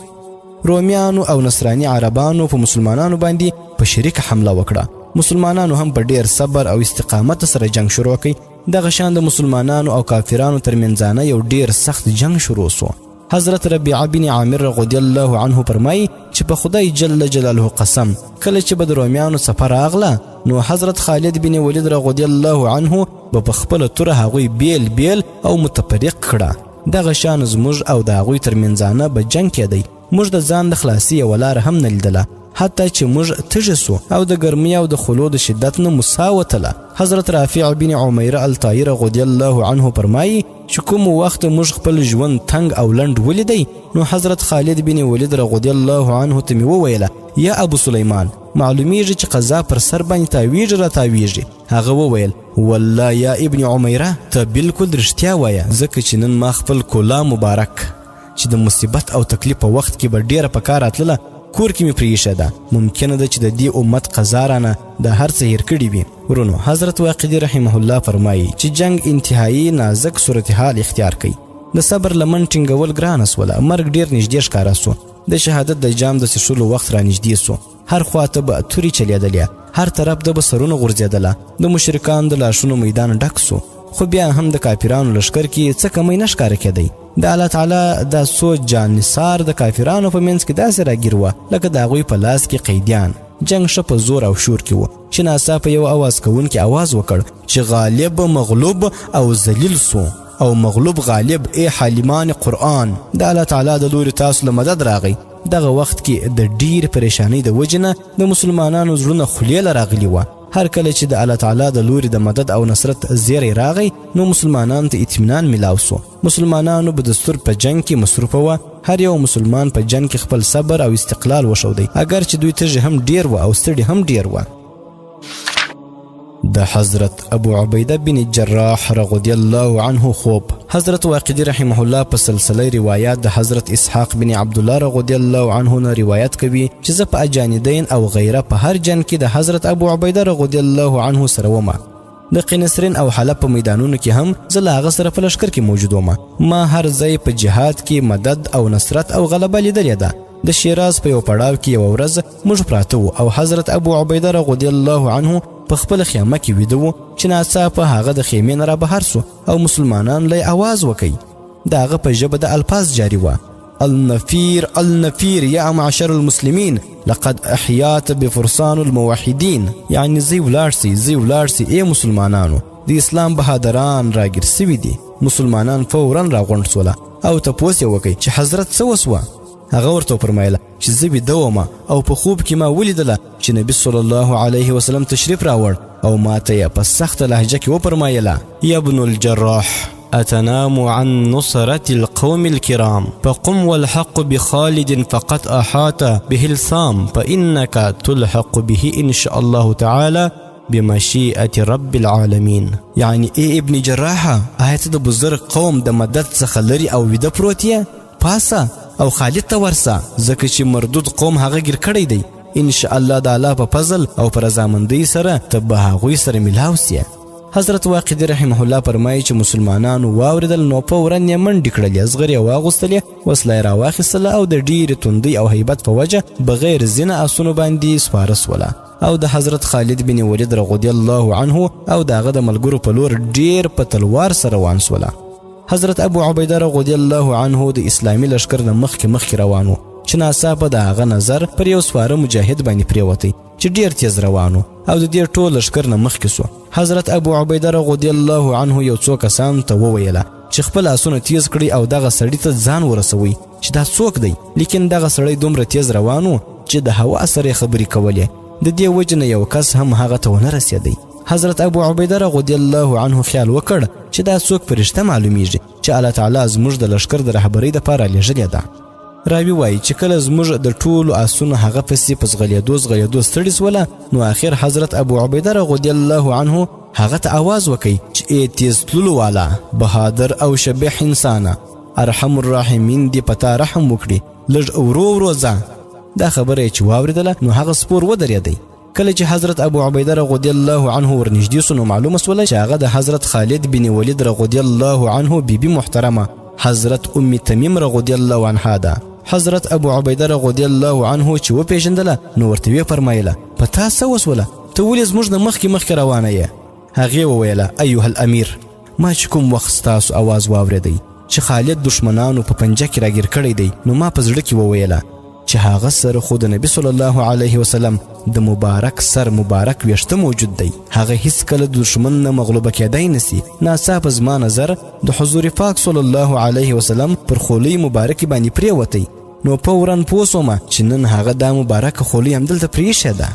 رومیانو او نصراني عربانو په مسلمانانو باندې په شریکه حمله وکړه. مسلمانانو هم په ډیر صبر او استقامت سره جنگ شروع کړ. دغه شان د مسلمانانو او کافرانو ترمنځانه یو ډیر سخت جنگ شروع سو. حضرت ربیعه بن عامر رضی الله عنه فرمایي چې په خدای جل جلاله قسم، کله چې به د رومیانو څپه راغله نو حضرت خالد بن ولید رضی الله عنه به په خپله توره هغوی بیل بیل او متفرق کړه. دغه شان زموږ او د هغوی ترمنځانه به جنګ کېدی. موږ د ځان د خلاصي یوه لاره هم نه لیدله، حتی چې موږ تږي سو او د ګرمۍ او د خولو د شدت نه مو ساه وتله. حضرت رافع بن عمیره الطائي رضی الله عنه فرمایي چې کوم وخت موږ خپل ژوند تنګ او لنډ ولیدی نو حضرت خالد بن ولید رضی الله عنه ته مې وویله: یا ابو سلیمان، معلومیږي چې قضا پر سر باندې تاویږي را تاویږي. هغه وویل: والله یا ابن عمیره، ته بالکل رښتیا وایه، ځکه چې نن ما خپل کلا مبارک چې د مصیبت او تکلیف په وخت کې به ډېره په کار راتلله کور کې مې پرې ایښې ده. ممکنه ده چې د دې امت قضا رانه د هر څه هېر کړي وي. ورونو، حضرت واقدي رحمه الله فرمایي چې جنګ انتهایی نازک صورتحال اختیار کوي. د صبر لمن ټینګول ګرانه سوله، مرګ ډېر نږدې ښکاره سو، د شهادت د جام د څښلو وخت رانږدې سو. هر خوا ته به تورې چلېدلې، هر طرف ته به سرونه غورځېدله، د مشرکان د لاشونو میدان ډک سو، خو بیا هم د کافرانو لښکر کې څه کمی نه ښکاره کېدی. د الله تعالی دا څو جانثار د کافرانو په منځ کې داسې راګیر وه لکه د هغوی په لاس کې قیدیان. جنګ ښه په زور او شور کې و چې ناڅاپه یو اواز کوونکي اواز وکړ چې غالب مغلوب او ذلیل سو او مغلوب غالب، ای حالیمان قرآن، د الله تعالی د لوري تاسو له مدد راغی. دغه وخت کې د ډیر پریشانۍ د وجې نه د مسلمانانو زړونه خولې له راغلي وه. هر کله چې د الله تعالی د لوري د مدد او نصرت زیری راغی نو مسلمانانو ته اطمینان ملاو سو. مسلمانانو به دستور په جنګ کې مصروفه وه. هر یو مسلمان په جنګ کې خپل صبر او استقلال وښودی، اګر چې دوی تږي هم ډیر وه او ستړي هم ډیر وه. د حضرت ابو عبیده بن جراح رضی الله عنه خوب. حضرت واقدي رحمه الله په سلسله روایات د حضرت اسحاق بن عبدالله رضی الله عنه نه روایت کوي چې زه په اجاندین او غیره په هر جنګ کې د حضرت ابو عبیده رضی الله عنه سره ومه. د قنسرین او حلب په میدانونو کې هم زه له هغه سره په لښکر کې موجود وم. ما هر ځای په جهاد کې مدد او نصرت او غلبه لیدلې ده. د شیراز په یو پړاو کې یوه ورځ موږ پراته وو او حضرت ابو عبیده رضی الله عنه په خپله خیمه کې ویده و چې ناڅاپه هغه د خیمې نه رابهر سو او مسلمانان له یې اواز وکړي. د هغه په ژبه د الفاظ جاري وه: النفیر النفیر یا معشر المسلمین لقد احیات بفرسان الموحدین. یعنی ځئ ولاړ سئ، ځئ ولاړ سئ ای مسلمانانو، د اسلام بهادران راګیر سوي دي. مسلمانان فورا راغونډ سوله او تپوس یې وکړي چې حضرت څه وسوه. هغه ورته وفرمایله چې زه ویده ومه او په خوب کې ما ولیدله چې نبي صلی الله علیه وسلم تشریف راوړ او ما ته یې په سخته لهجه کې وفرمایله: یا ابن الجراح أتنام عن نصرة القوم الكرام فقم والحق بخالد فقد أحاط به الثام فإنك تلحق به إن شاء الله تعالى بمشیئة رب العالمین. یعنی ای ابن جراحه، آیا ته د بزرګ قوم د مدد څخه لرې او ویده پروت یې؟ پاسه او خالد ته ورسه، ځکه چې مردود قوم هغه ګیر کړی دی. ان شاء الله د الله په فضل او په رضامندۍ سره ته به هغوی سره ملاو سې. حضرت واقدي رحمه الله فرمایي چې مسلمانانو واورېدل نو فورا یې منډې کړلې، زغرې یې واغوستلې، وسله یې راواخیستله او د ډېرې توندۍ او هیبت په وجه بغیر ځینه آسونو باندې سپاره سوله او د حضرت خالد بن ولید رضی الله عنه او د هغه د ملګرو په لور ډېر په تلوار سره روان سوله. حضرت ابو عبیده رضی الله عنه د اسلامي لښکر نه مخکې مخکې روان و چې ناڅاپه د هغه نظر پر یو سواره مجاهد باندې پرېوتی چې ډېر تیز روان و او د دې ټول لښکر نه مخکې سو. حضرت ابو عبیده رضی الله عنه یو څو کسانو ته وویله چې خپل آسونه تیز کړئ او دغه سړي ته ځان ورسوئ چې دا څوک دی. لیکن دغه سړی دومره تیز روان و چې د هوا سره یې خبرې کولې، د دې وجې نه یو کس هم هغه ته ونه رسېدی. حضرت ابو عبیده رضی الله عنه خیال وکړ چې دا څوک فرشته معلومیږي چې الله تعالی زموږ د لښکر د رهبرۍ دپاره رالیږلې ده. راوي وایي چې کله زموږ د ټولو آسونو هغه پسې په ځغلېدو ځغلېدو ستړي سوله نو آخر حضرت ابو عبیده رضی الله عنه هغه ته اواز وکړي چې ای تیز تللو والا، بهادر او شبیح انسانه، ارحم الراحمین دې په تا رحم وکړي، لږ ورو ورو ځه. دا خبره یې چې واورېدله نو هغه سپور ودرېدی. کله چې حضرت ابو عبیده رضی الله عنه ورنږدې سو نو معلومه سوله چې هغه د حضرت خالد بن ولید رضی الله عنه بیبي محترمه حضرت ام تمیم رضی الله عنها ده. حضرت ابو عبیده رضی الله عنه چې وپېژندله نو ورته ویې فرمایله: په تا څه وسوله؟ ته ولې زموږ نه مخکې مخکې روانه یې؟ هغې وویله: ایها الامیر، ما چې کوم وخت ستاسو اواز واورېدی چې خالد دښمنانو په پنجه کې راګیر کړی دی نو ما په زړه کې وویله چې هغه سره خو د نبي صلی الله علیه وسلم د مبارک سر مبارک ویښته موجود دی، هغه هیڅکله د دښمن نه مغلوبه کېدای نه سي. ناڅاپه زما نظر د حضور پاک صلی الله علیه وسلم پر خولۍ مبارکې باندې پرېوتی نو فورا پوه سومه چې نن هغه دا مبارکه خولۍ همدلته پرېیښې ده.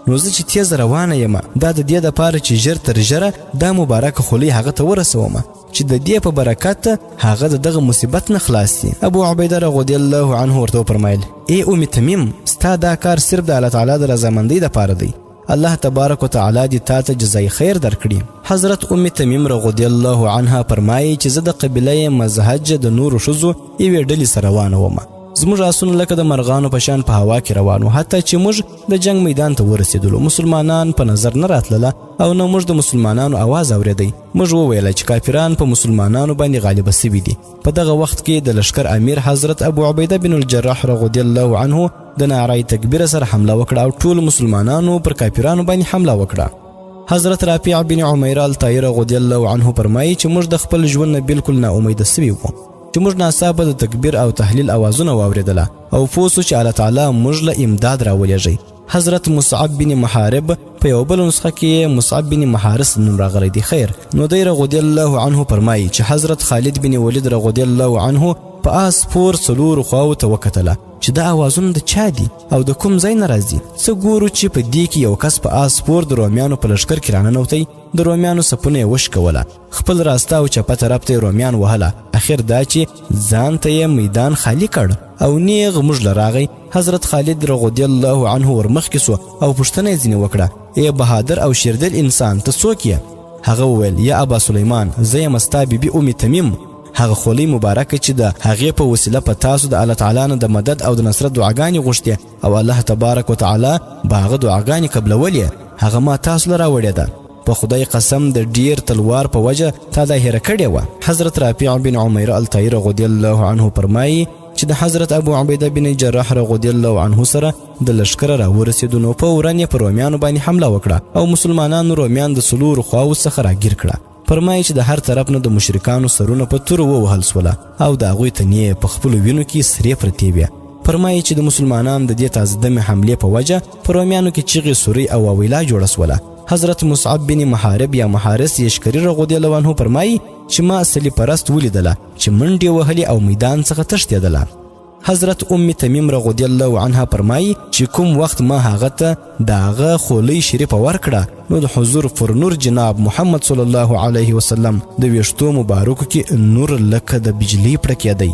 نو زه چې تیزه روانه یمه دا د دې دپاره چې ژر تر ژره دا مبارکه خولۍ هغه ته ورسومه چې د دې په برکت هغه د دغه مصیبت نه خلاص سي. ابو عبیده رضی الله عنه ورته وفرمایل: ای ام تمیم، ستا دا کار صرف د الله تعالی د رضامندۍ دپاره دی، الله تبارک وتعالی دې تا ته جزای خیر درکړي. حضرت ام تمیم رضی الله عنها فرمایي چې زه د قبیله مزهج د نورو ښځو یوې ډلې سره روانه ومه. زموږ آسونه لکه د مرغانو په شان په هوا کې روان وو، حتی چې موږ د جنګ میدان ته ورسېدلو مسلمانان په نظر نه راتلله او نه موږ د مسلمانانو اواز اورېدی. موږ وویله چې کافران په مسلمانانو باندې غالبه سوي دي. په دغه وخت کې د لښکر امیر حضرت ابو عبیده بن الجراح رضی الله عنه د نعره تکبیر سره حمله وکړه او ټولو مسلمانانو پر کافرانو باندې حمله وکړه. حضرت رافع بن عمیره الطائي رضی الله عنه فرمایي چې موږ د خپل ژوند نه بالکل نا امیده سوي وو، چې موږ ناڅاپه د تکبیر او تحلیل اوازونه واورېدله او پوه سو چې الله تعالی موږ له امداد راولېږی. حضرت مصعب بن محارب په یوه بله نسخه کې مصعب بن محارس نوم راغلی دی. خیر، نو دی رضی الله عنه فرمایي چې حضرت خالد بن ولید رضی الله عنه په آس سپور څلورو خواو ته وکتله چې دا اوازونه د چا دي او د کوم ځای نه راځي. څه ګورو چې په دې کې یو کس په آس سپور د رومیانو په لښکر کې راننوتی، د رومیانو صفونه یې وشکوله، خپل راسته او چپه طرف ته یې رومیان وهله، اخر دا چې ځان ته یې میدان خالي کړ او نیغ موږ له راغی. حضرت خالد رضی الله عنه ورمخکې سو او پوښتنه یې ځینې وکړه، ای بهادر او شیردل انسان، ته څوک یې؟ هغه وویل، یا ابا سلیمان، زه یم ستا بیبي ام تمیم، هغه خولۍ مبارکه چې د هغې په وسیله په تاسو د الله تعالی نه د مدد او د نصرت دعاګانې غوښتې او الله تبارک وتعالی به هغه دعاګانې قبلولې، هغه ما تاسو له راوړې ده. په خدای قسم د ډیر تلوار په وجه تا دا هېره کړې وه. حضرت رافع بن عمیر الطائي رضی الله عنه فرمایي چې د حضرت ابو عبیده بن جراح رضی الله عنه سره د لښکره راورسېدو نو فورا یې په رومیانو باندې حمله وکړه او مسلمانانو رومیان د څلورو خواوو څخه راګیر کړه. فرمایي چې د هر طرف نه د مشرکانو سرونه په تورو ووهل سوله او د هغوی تنې په خپلو وینو کې سرې پرتې وې. فرمایي چې د مسلمانانو د دې تازه دمې حملې په وجه په رومیانو کې چیغې سورۍ او واویلا جوړه سوله. حضرت مصعب بن محارب یا محارس یشکري رضی الله عنه فرمایي چې ما صلیب پرست ولیدله چې منډې وهلې او میدان څخه تښتېدله. حضرت ام تمیم رضی الله عنها فرمایي چې کوم وخت ما هغه ته د هغه خولۍ شریفه ورکړه نو د حضور پر نور جناب محمد صلی الله علیه وسلم د ویښتو مبارکو کې نور لکه د بجلۍ پړکېدی.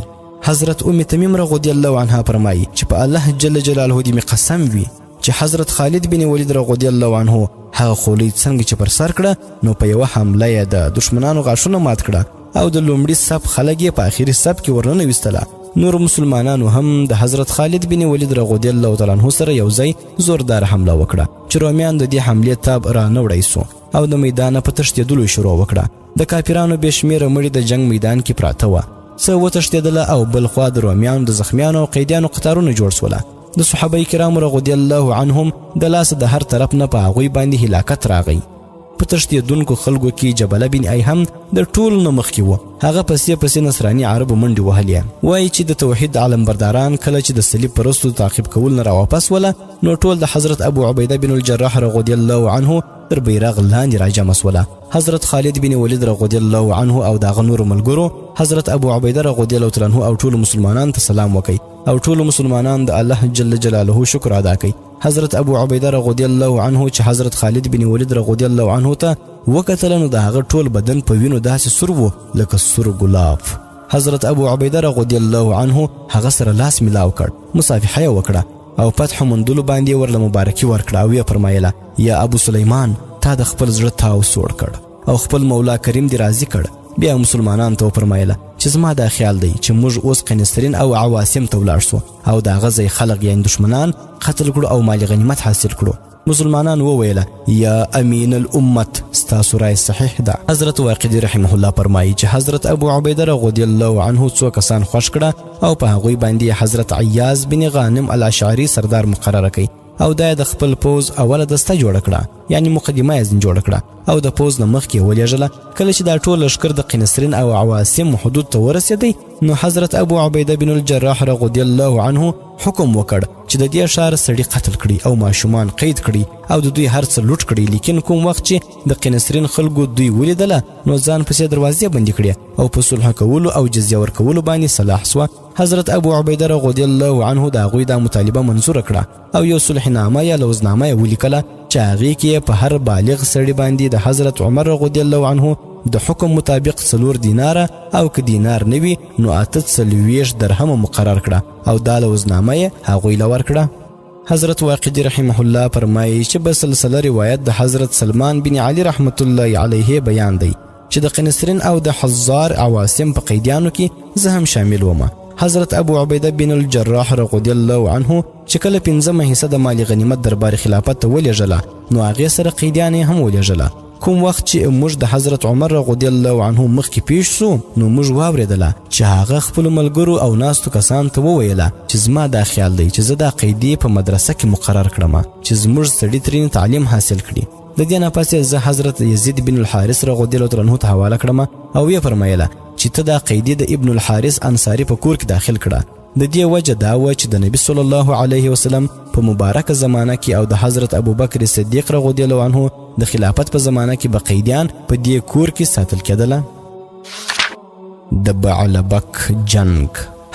حضرت ام تمیم رضی الله عنها فرمایي چې په الله جل جلاله دې مې قسم وي چې حضرت خالد بن ولید رضی الله عنه هغه خولۍ څنګه چې پر سر کړه نو په یوه حمله یې د دښمنانو غاښونه مات کړه او د لومړي صف خلک یې په اخري صف کې ورننویستله. نور مسلمانانو هم د حضرت خالد بن ولید رضی الله تعالی عنه سره یو ځای زوردار حمله وکړه چې رومیان د دې حملې تاب رانه وړی سو او د میدانه په تښتېدلو شروع وکړه. د کافرانو بې شمېره مړي د جنګ میدان کې پراته وه، څه وتښتېدله او بل خوا د رومیانو د زخمیانو او قیدیانو قطارونه جوړ سوله. د صحابه کرامو رضی الله عنهم د لاسه د هر طرف نه په هغوی باندې هلاکت راغی. په تښتېدونکو خلکو کې جبله بن ایهم د ټولو نه مخکې و، هغه پسې پسې نصراني عربو منډې وهلې. وایي چې د توحید علمبرداران کله چې د صلیب پرستو تعقیب کولو نه راواپس وله نو ټول د حضرت ابو عبیده بن الجراح رضی الله عنه تر بیرغ لاندې راجمع سوله. حضرت خالد بن ولید رضی الله عنه او د هغه نورو ملګرو حضرت ابو عبیده رضی الله تعالی عنه او ټولو مسلمانانو ته سلام وکړي او ټولو مسلمانان د الله جل جلاله شکر ادا کوي. حضرت ابو عبیده رضی الله عنه چې حضرت خالد بن ولید رضی الله عنه ته وکتل نو د هغه ټول بدن په وینو داسې سور و لکه سور ګلاب. حضرت ابو عبیده رضی الله عنه هغه سره لاس ملاو کړ، مصافحه یې وکړه او فتح موندلو باندې ورله مبارکي ورکړه او ویې فرمایله، یا ابو سلیمان، تا د خپل زړه تاو سوړ کړ او خپل مولا کریم دې راضي کړ. بیا مسلمانانو ته وفرمایله چې زما دا خیال دی چې موږ اوس قنسرین او عواصم ته ولاړ سو او د هغه ځای خلق یعنې دښمنان قتل کړو او مال غنیمت حاصل کړو. مسلمانان وویله، یا امین الامت، ستاسو رای صحیح ده. حضرت واقدي رحمه الله فرمایي چې حضرت ابو عبیده رضی الله عنه څو کسان خوښ کړه او په هغوی باندې حضرت عیاض بن غانم الاشعري سردار مقرره کړ او دا یې د خپل پوځ اوله دسته جوړه کړه، یعنې مقدمه یې ځینې جوړه کړه او د پوځ نه مخکې یې ولېږله. کله چې دا ټول لښکر د قنسرین او عواصم حدود ته ورسېدی نو حضرت ابو عبیده بن الجراح رضی الله عنه حکم وکړ چې د دې ښار سړي قتل کړي او ماشومان قید کړي او د دوی هر څه لوټ کړي. لیکن کوم وخت چې د قنسرین خلکو دوی ولیدله نو ځان پسې دروازې بندې کړې او په صلح کولو او جزیه ورکولو باندې صلاح سوه. حضرت ابو عبیده رضی الله عنه د هغوی دا مطالبه منظوره کړه او یو صلحنامه یا لوظنامه یې ولیکله چې هغې کې یې په هر بالغ سړي باندې د حضرت عمر رضی الله عنه د حکم مطابق 4 دیناره او که دینار نه وي نو 48 درهمه مقرر کړه او دا لوظنامه یې هغوی له ورکړه. حضرت واقدي رحمه الله فرمایي چې به سلسله روایت د حضرت سلمان بن علي رحمت الله علیه بیان دی چې د قنسرین او د حزار عواصم په قیدیانو کې زه هم شامل وم. حضرت ابو عبیده بن الجراح رضی الله عنه چې کله پنځمه حصه د مال غنیمت دربار خلافت ته ولېږله، نو هغې سره قیدیان یې هم ولېږله. کوم وخت چې موږ د حضرت عمر رضی الله عنه مخکې پیښ سو، نو موږ واورېدله چې هغه خپلو ملګرو او ناستو کسانو ته وویله چې زما دا خیال دی چې زه دا قیدي په مدرسه کې مقرر کړم چې زموږ سړي ترې تعلیم حاصل کړي. د دې نه پس زه حضرت یزید بن الحارث رضی الله عنه ته حواله کړم او ویې فرمایله چې ته دا قیدي د ابن الحارث انصاري په کور کې داخل کړه. د دې وجه دا وه چې د نبی صلی الله علیه وسلم په مبارکه زمانه کې او د حضرت ابوبکر صدیق رضی الله عنه د خلافت په زمانه کې به قیدیان په دې کور کې ساتل کېدله. د بعلبک جنګ.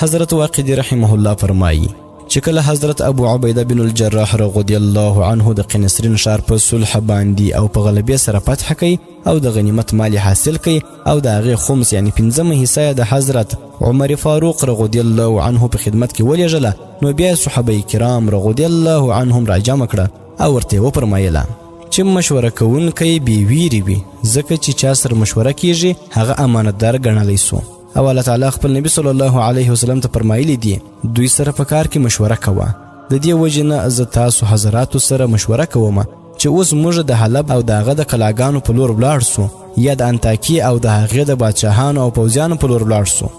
حضرت واقدي رحمه الله فرمایي چې کله حضرت ابو عبیده بن الجراح رضی الله عنه د قنسرین ښار په صلح باندې او په غلبې سره فتح کوي او د غنیمت مال حاصل کوي او د هغې خمس یعنی پنځمه حصه یې د حضرت عمر فاروق رضی الله عنه په خدمت کې ولېږله، نو بیا صحابه کرام رضی الله عنهم راجمع کړه او ورته یې وفرمایله چې مشوره کوونکی بې ویرې وي، ځکه چې چا سره مشوره کیږي هغه امانتدار ګڼلی سو. او الله تعالی خپل نبی صلی الله علیه وسلم ته فرمایلی دي دوی سره په کار کې مشوره کوه. د دې وجې نه زه تاسو حضراتو سره مشوره کوم چې اوس موږ د حلب او د هغه د کلاګانو په لور ولاړ سو، یا د انتاکیې او د هغې د بادشاهانو او پوځیانو په لور ولاړ سو،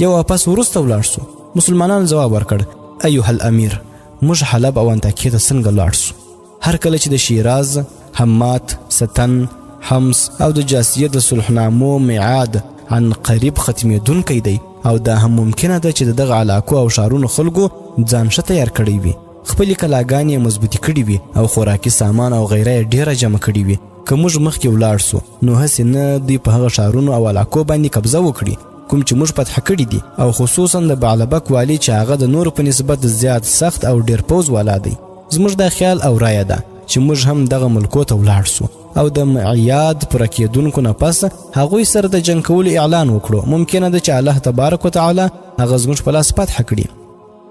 یا واپس وروسته ولاړ سو. مسلمانانو ځواب ورکړ ایها الامیر، موږ حلب او انتاکیې ته څنګه ولاړ سو؟ هر کله چې د شیراز، حمات، ستن، حمص او د جاسیې د صلحنامو میعاد عن قریب ختمېدونکی دی او دا هم ممکنه ده چې د دغه علاقو او ښارونو خلکو ځان ښه تیار کړی وي، خپلې کلاګانې یې مضبوطې کړې وي او خوراکي سامان او غیره یې ډېره جمع کړې وي. که موږ مخکې ولاړ سو نو هسې نه دوی په هغه ښارونو او علاقو باندې قبضه وکړي کوم چې موږ فتح کړي دي، او خصوصا د بعلبک والي چې هغه د نورو په نسبت زیات سخت او ډېر پوځ والا دی. زموږ دا خیال او رایه ده چې موږ هم دغه ملکو ته ولاړ سو او د معیاد پوره کېدونکو نه پس هغوی سره د جنګ کولو اعلان وکړو. ممکنه ده چې الله تبارک وتعالی هغه زموږ په لاس فتح کړي.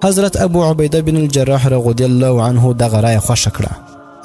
حضرت ابو عبیده بن الجراح رضی الله عنه دغه رایه خوښه کړه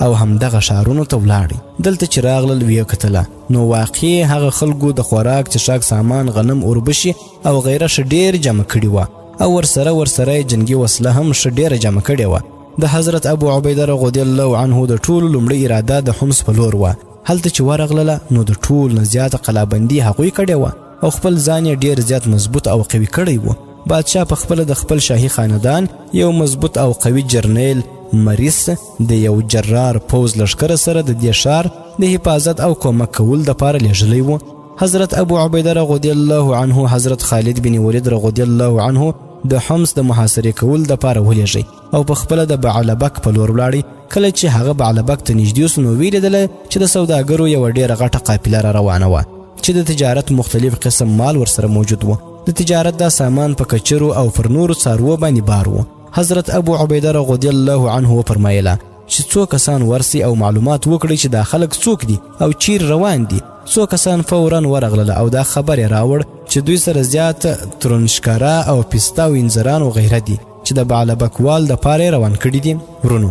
او همدغه ښارونو ته ولاړی. دلته چې راغلل ویې کتله نو واقع هغه خلکو د خوراک څښاک سامان، غنم، اوربشي او غیره ښه ډېر جمع کړي وه او ورسره یې جنګي وسله هم ښه ډېره جمع کړې وه. د حضرت ابو عبیده رضی الله عنه د ټولو لومړۍ اراده د حمص په لور وه. هلته چې ورغلله نو د ټول نه زیاته قلابندي هغوی کړې وه او خپل ځان یې ډېر زیات مضبوط او قوي کړی و. بادشاه په خپله د خپل شاهي خاندان یو مضبوط او قوي جرنیل مریس د یو جرار پوځ لښکره سره د دې ښار د حفاظت او کومک کولو دپاره لېږلی و. حضرت ابو عبیده رضی الله عنه حضرت خالد بن ولید رضی الله عنه د حمص د محاصرې کولو دپاره ولېږی او په خپله د بعلبک په لور ولاړی. کله چې هغه بعلبک ته نږدې سو نو ویې چې د سوداګرو یوه ډېره غټه قافله را روانه وه چې د تجارت مختلف قسم مال ورسره موجود و. د تجارت دا سامان په کچرو او پر نورو څاروو باندې بار و. حضرت ابو عبیده رضی الله عنه وفرمایله چې څو کسان ورسي او معلومات وکړي چې دا خلک څوک دي او چیر روان دي. څو کسان فورا ورغلل او دا خبر یې راوړ چې دوی سره زیات ترنشکره او پسته او انځران او غیره دي چې د بعلبکوال دپاره یې روان کړي دي. ورونو،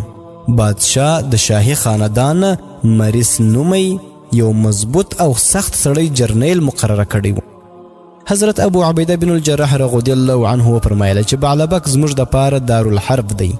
بادشاه د شاهي خاندان مریس نومی یو مضبوط او سخت سړی جرنیل مقرره کړی و. حضرت ابو عبیده بن الجراح رضی الله عنه وفرمایله چې بعلبک زموږ دپاره دارالحرب دی،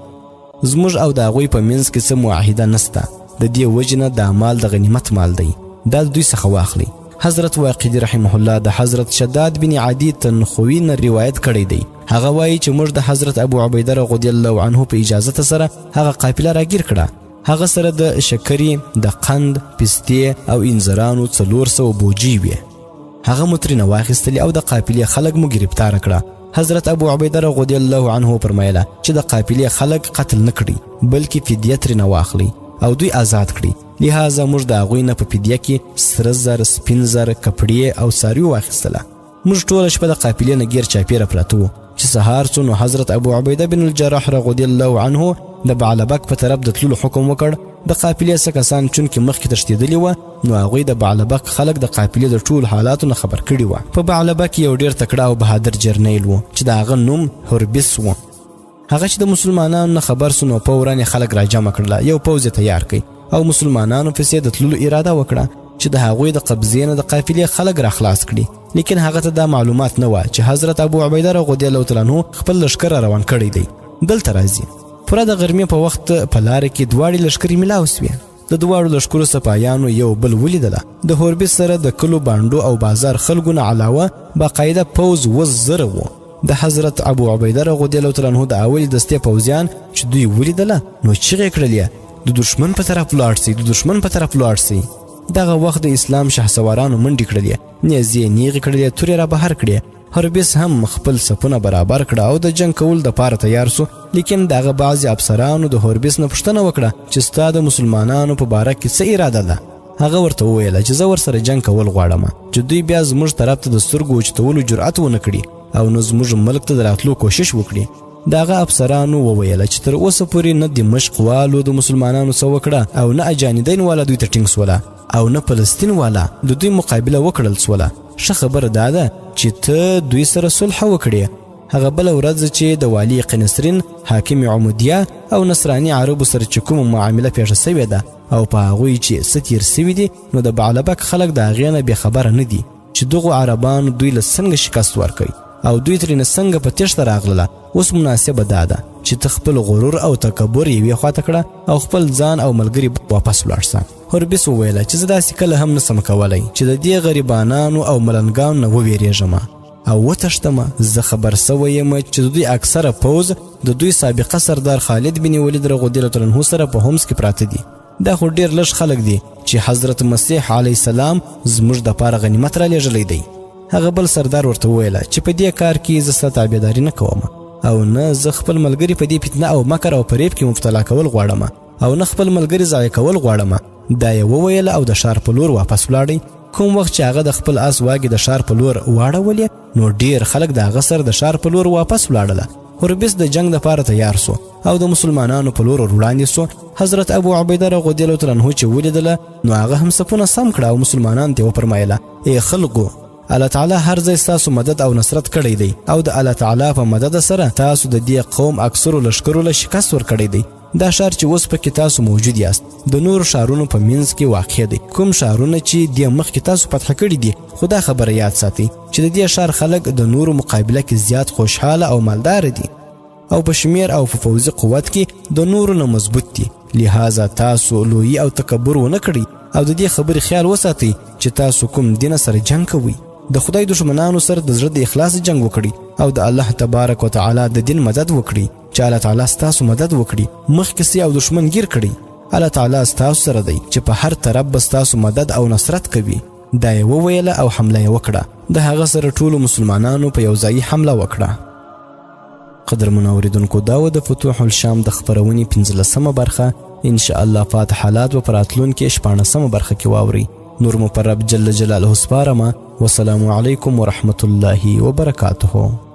زموږ او د هغوی په منځ کې څه معاهده نسته، د دې وجې نه دا مال د غنیمت مال دی، دا د دوی څخه واخلئ. حضرت واقدي رحمه الله د حضرت شداد بن عدي تنخوي نه روایت کړی دی. هغه وایي چې موږ د حضرت ابو عبیده رضی الله عنه په اجازت سره هغه قافله راګیر کړه. هغه سره د شکرې، د قند، پستې او انځرانو 400 بوجۍ وې. هغه مو ترېنه واخیستلې او د قافلې خلک مو ګرفتاره کړه. حضرت ابو عبیده رضی الله عنه وفرمایله چې د قافلې خلک قتل نه کړي بلکې فدیه ترېنه واخلي او دوی آزاد کړي. لهذا موږ د هغوی نه په فدیه کې سره زر، سپین زر، کپړې او څاروي واخیستله. موږ ټوله شپه د قافلې نه ګیر چاپېره پراته وو چې سهار څو نو حضرت ابو عبیده بن الجراح رضی الله عنه د بعلبک په طرف د تللو حکم وکړ. د قافلې څه کسان چونکې مخکې تښتېدلي وه نو هغوی د بعلبک خلک د قافلې د ټولو حالاتو نه خبر کړي وه. په بعلبک کې یو ډېر تکړه او بهادر جرنیل و چې د هغه نوم هربس و. هغه چې د مسلمانانو نه خبر سو نو فورا یې خلک راجمع کړله، یو پوځ یې تیار کړ او مسلمانانو پسې د تللو اراده وکړه. چې د هغوی د قبضې نه د قافلې خلک را خلاص کړي، لیکن هغه ته دا معلومات نه وه چې حضرت ابو عبیده رضی الله تعالی عنه خپل لښکر را روان کړی دی. دلته راځي پوره د غرمې په وخت په لاره کې دواړې لښکرې ملاو سوې. د دواړو لښکرو سپایانو یو بل ولیدله. د هوربیس سره د کلو بانډو او بازار خلکو نه علاوه باقاعده پوځ 7000 وو. د حضرت ابو عبیده رضی الله تعالی عنه د اولې دستې پوځیان چې دوی ولیدله نو چیغې کړلې، د دښمن په طرف لاړ سئ، د دښمن په طرف لاړ سئ. دغه وخت د اسلام شهسوارانو منډې کړلې، نیزې نیغې کړلې، تورې را بهر کړې. هربیس هم خپل صفونه برابر کړه او د جنګ کولو دپاره تیار سو. لیکن د هغه بعضې افسرانو د هوربیس نه پوښتنه وکړه چې ستا د مسلمانانو په باره کې څه اراده ده. هغه ورته وویله چې زه ورسره جنګ کول غواړم چې دوی بیا زموږ طرف ته د سترګو اوچتولو جرأت ونه کړي او نه زموږ ملک ته د راتلو کوشش وکړي. د هغه افسرانو وویله چې تر اوسه پورې نه دمشق والو د مسلمانانو څه وکړه او نه اجانیدین والا دوی ته ټینګ سوله او نه فلسطین والا د دوی مقابله وکړل سوله. ښه خبره دا ده چې ته دوی سره صلح وکړې. هغه بله ورځ چې د والي قنسرین، حاکم عمودیه او نصراني عربو سره چې کومه معامله پېښه سوې ده او په هغوی چې څه تېر سوي دي، نو د بعلبک خلک د هغې نه بې خبره نه دي چې دغو عربانو دوی له څنګه شکست ورکړ او دوی ترېنه څنګه په تېښته راغلله. اوس مناسبه دا ده چې ته خپل غرور او تکبر یوې خواته کړه او خپل ځان او ملګري واپس ولاړ سه. هربیس وویله چې زه داسې کله هم نسم کولی چې د دې غریبانانو او ملنګانو نه وویرېږم او وتښتم. زه خبر سوی یم چې د دوی اکثره پوځ د دوی سابقه سردار خالد بن ولید رضی الله عنه سره په حمص کې پراته دي. دا خو ډېر لږ خلک دي چې حضرت مسیح علیه السلام زموږ دپاره غنیمت رالیږلی دی. هغه بل سردار ورته وویله چې په دې کار کې زه ستا تابعداري نه کوم او نه زه خپل ملګري په دې فتنه او مکر او فریب کې مبتلا کول غواړم او نه خپل ملګري ضایع کول غواړم. دا یې وویله او د ښار په لور واپس ولاړی. کوم وخت چې هغه د خپل اس واګې د ښار په لور واړولې نو ډېر خلک د هغه سره د ښار په لور واپس ولاړله. هربیس د جنګ دپاره تیار سو او د مسلمانانو په لور وړاندې سو. حضرت ابو عبیده رضی الله تعالی عنه چې ولیدله نو هغه هم صفونه سم کړه او مسلمانانو ته یې وفرمایله، ای خلکو، الله تعالی هر ځای ستاسو مدد او نصرت کړی دی او د الله تعالی په مدد سره تاسو د دې قوم اکثرو لښکرو له شکست ورکړی دی. دا ښار چې اوس پکې تاسو موجود یاست د نورو ښارونو په منځ کې واقع دی، کوم ښارونه چې دې مخکې تاسو فتح کړي دي. خو دا خبره یاد ساتئ چې د دې ښار خلک د نورو مقابله کې زیات خوشحاله او مالدار دي او په شمیر او په پوځي قوت کې د نورو نه مضبوط دي. لهذا تاسو لویي او تکبر ونه کړئ او د دې خبرې خیال وساتئ چې تاسو کوم دین سره جنګ کوئ. د خدای دښمنانو سره د زړه د اخلاص جنګ وکړئ او د الله تبارک وتعالی د دین مدد وکړئ چې الله تعالی ستاسو مدد وکړي، مخکې سي او دښمن ګیر کړئ. الله تعالی ستاسو سره دی چې په هر طرف به ستاسو مدد او نصرت کوي. دا یې وویله او حمله یې وکړه. د هغه سره ټولو مسلمانانو په یو ځایي حمله وکړه. قدرمنو اوریدونکو، دا وه د فتوح الشام د خپرونې 15مه برخه. ان شاء الله پاتې حالات به په راتلونکې 16مه برخه کې واورئ. نور مو پر رب جل جلاله سپارمه. والسلام علیکم ورحمة الله وبرکاته.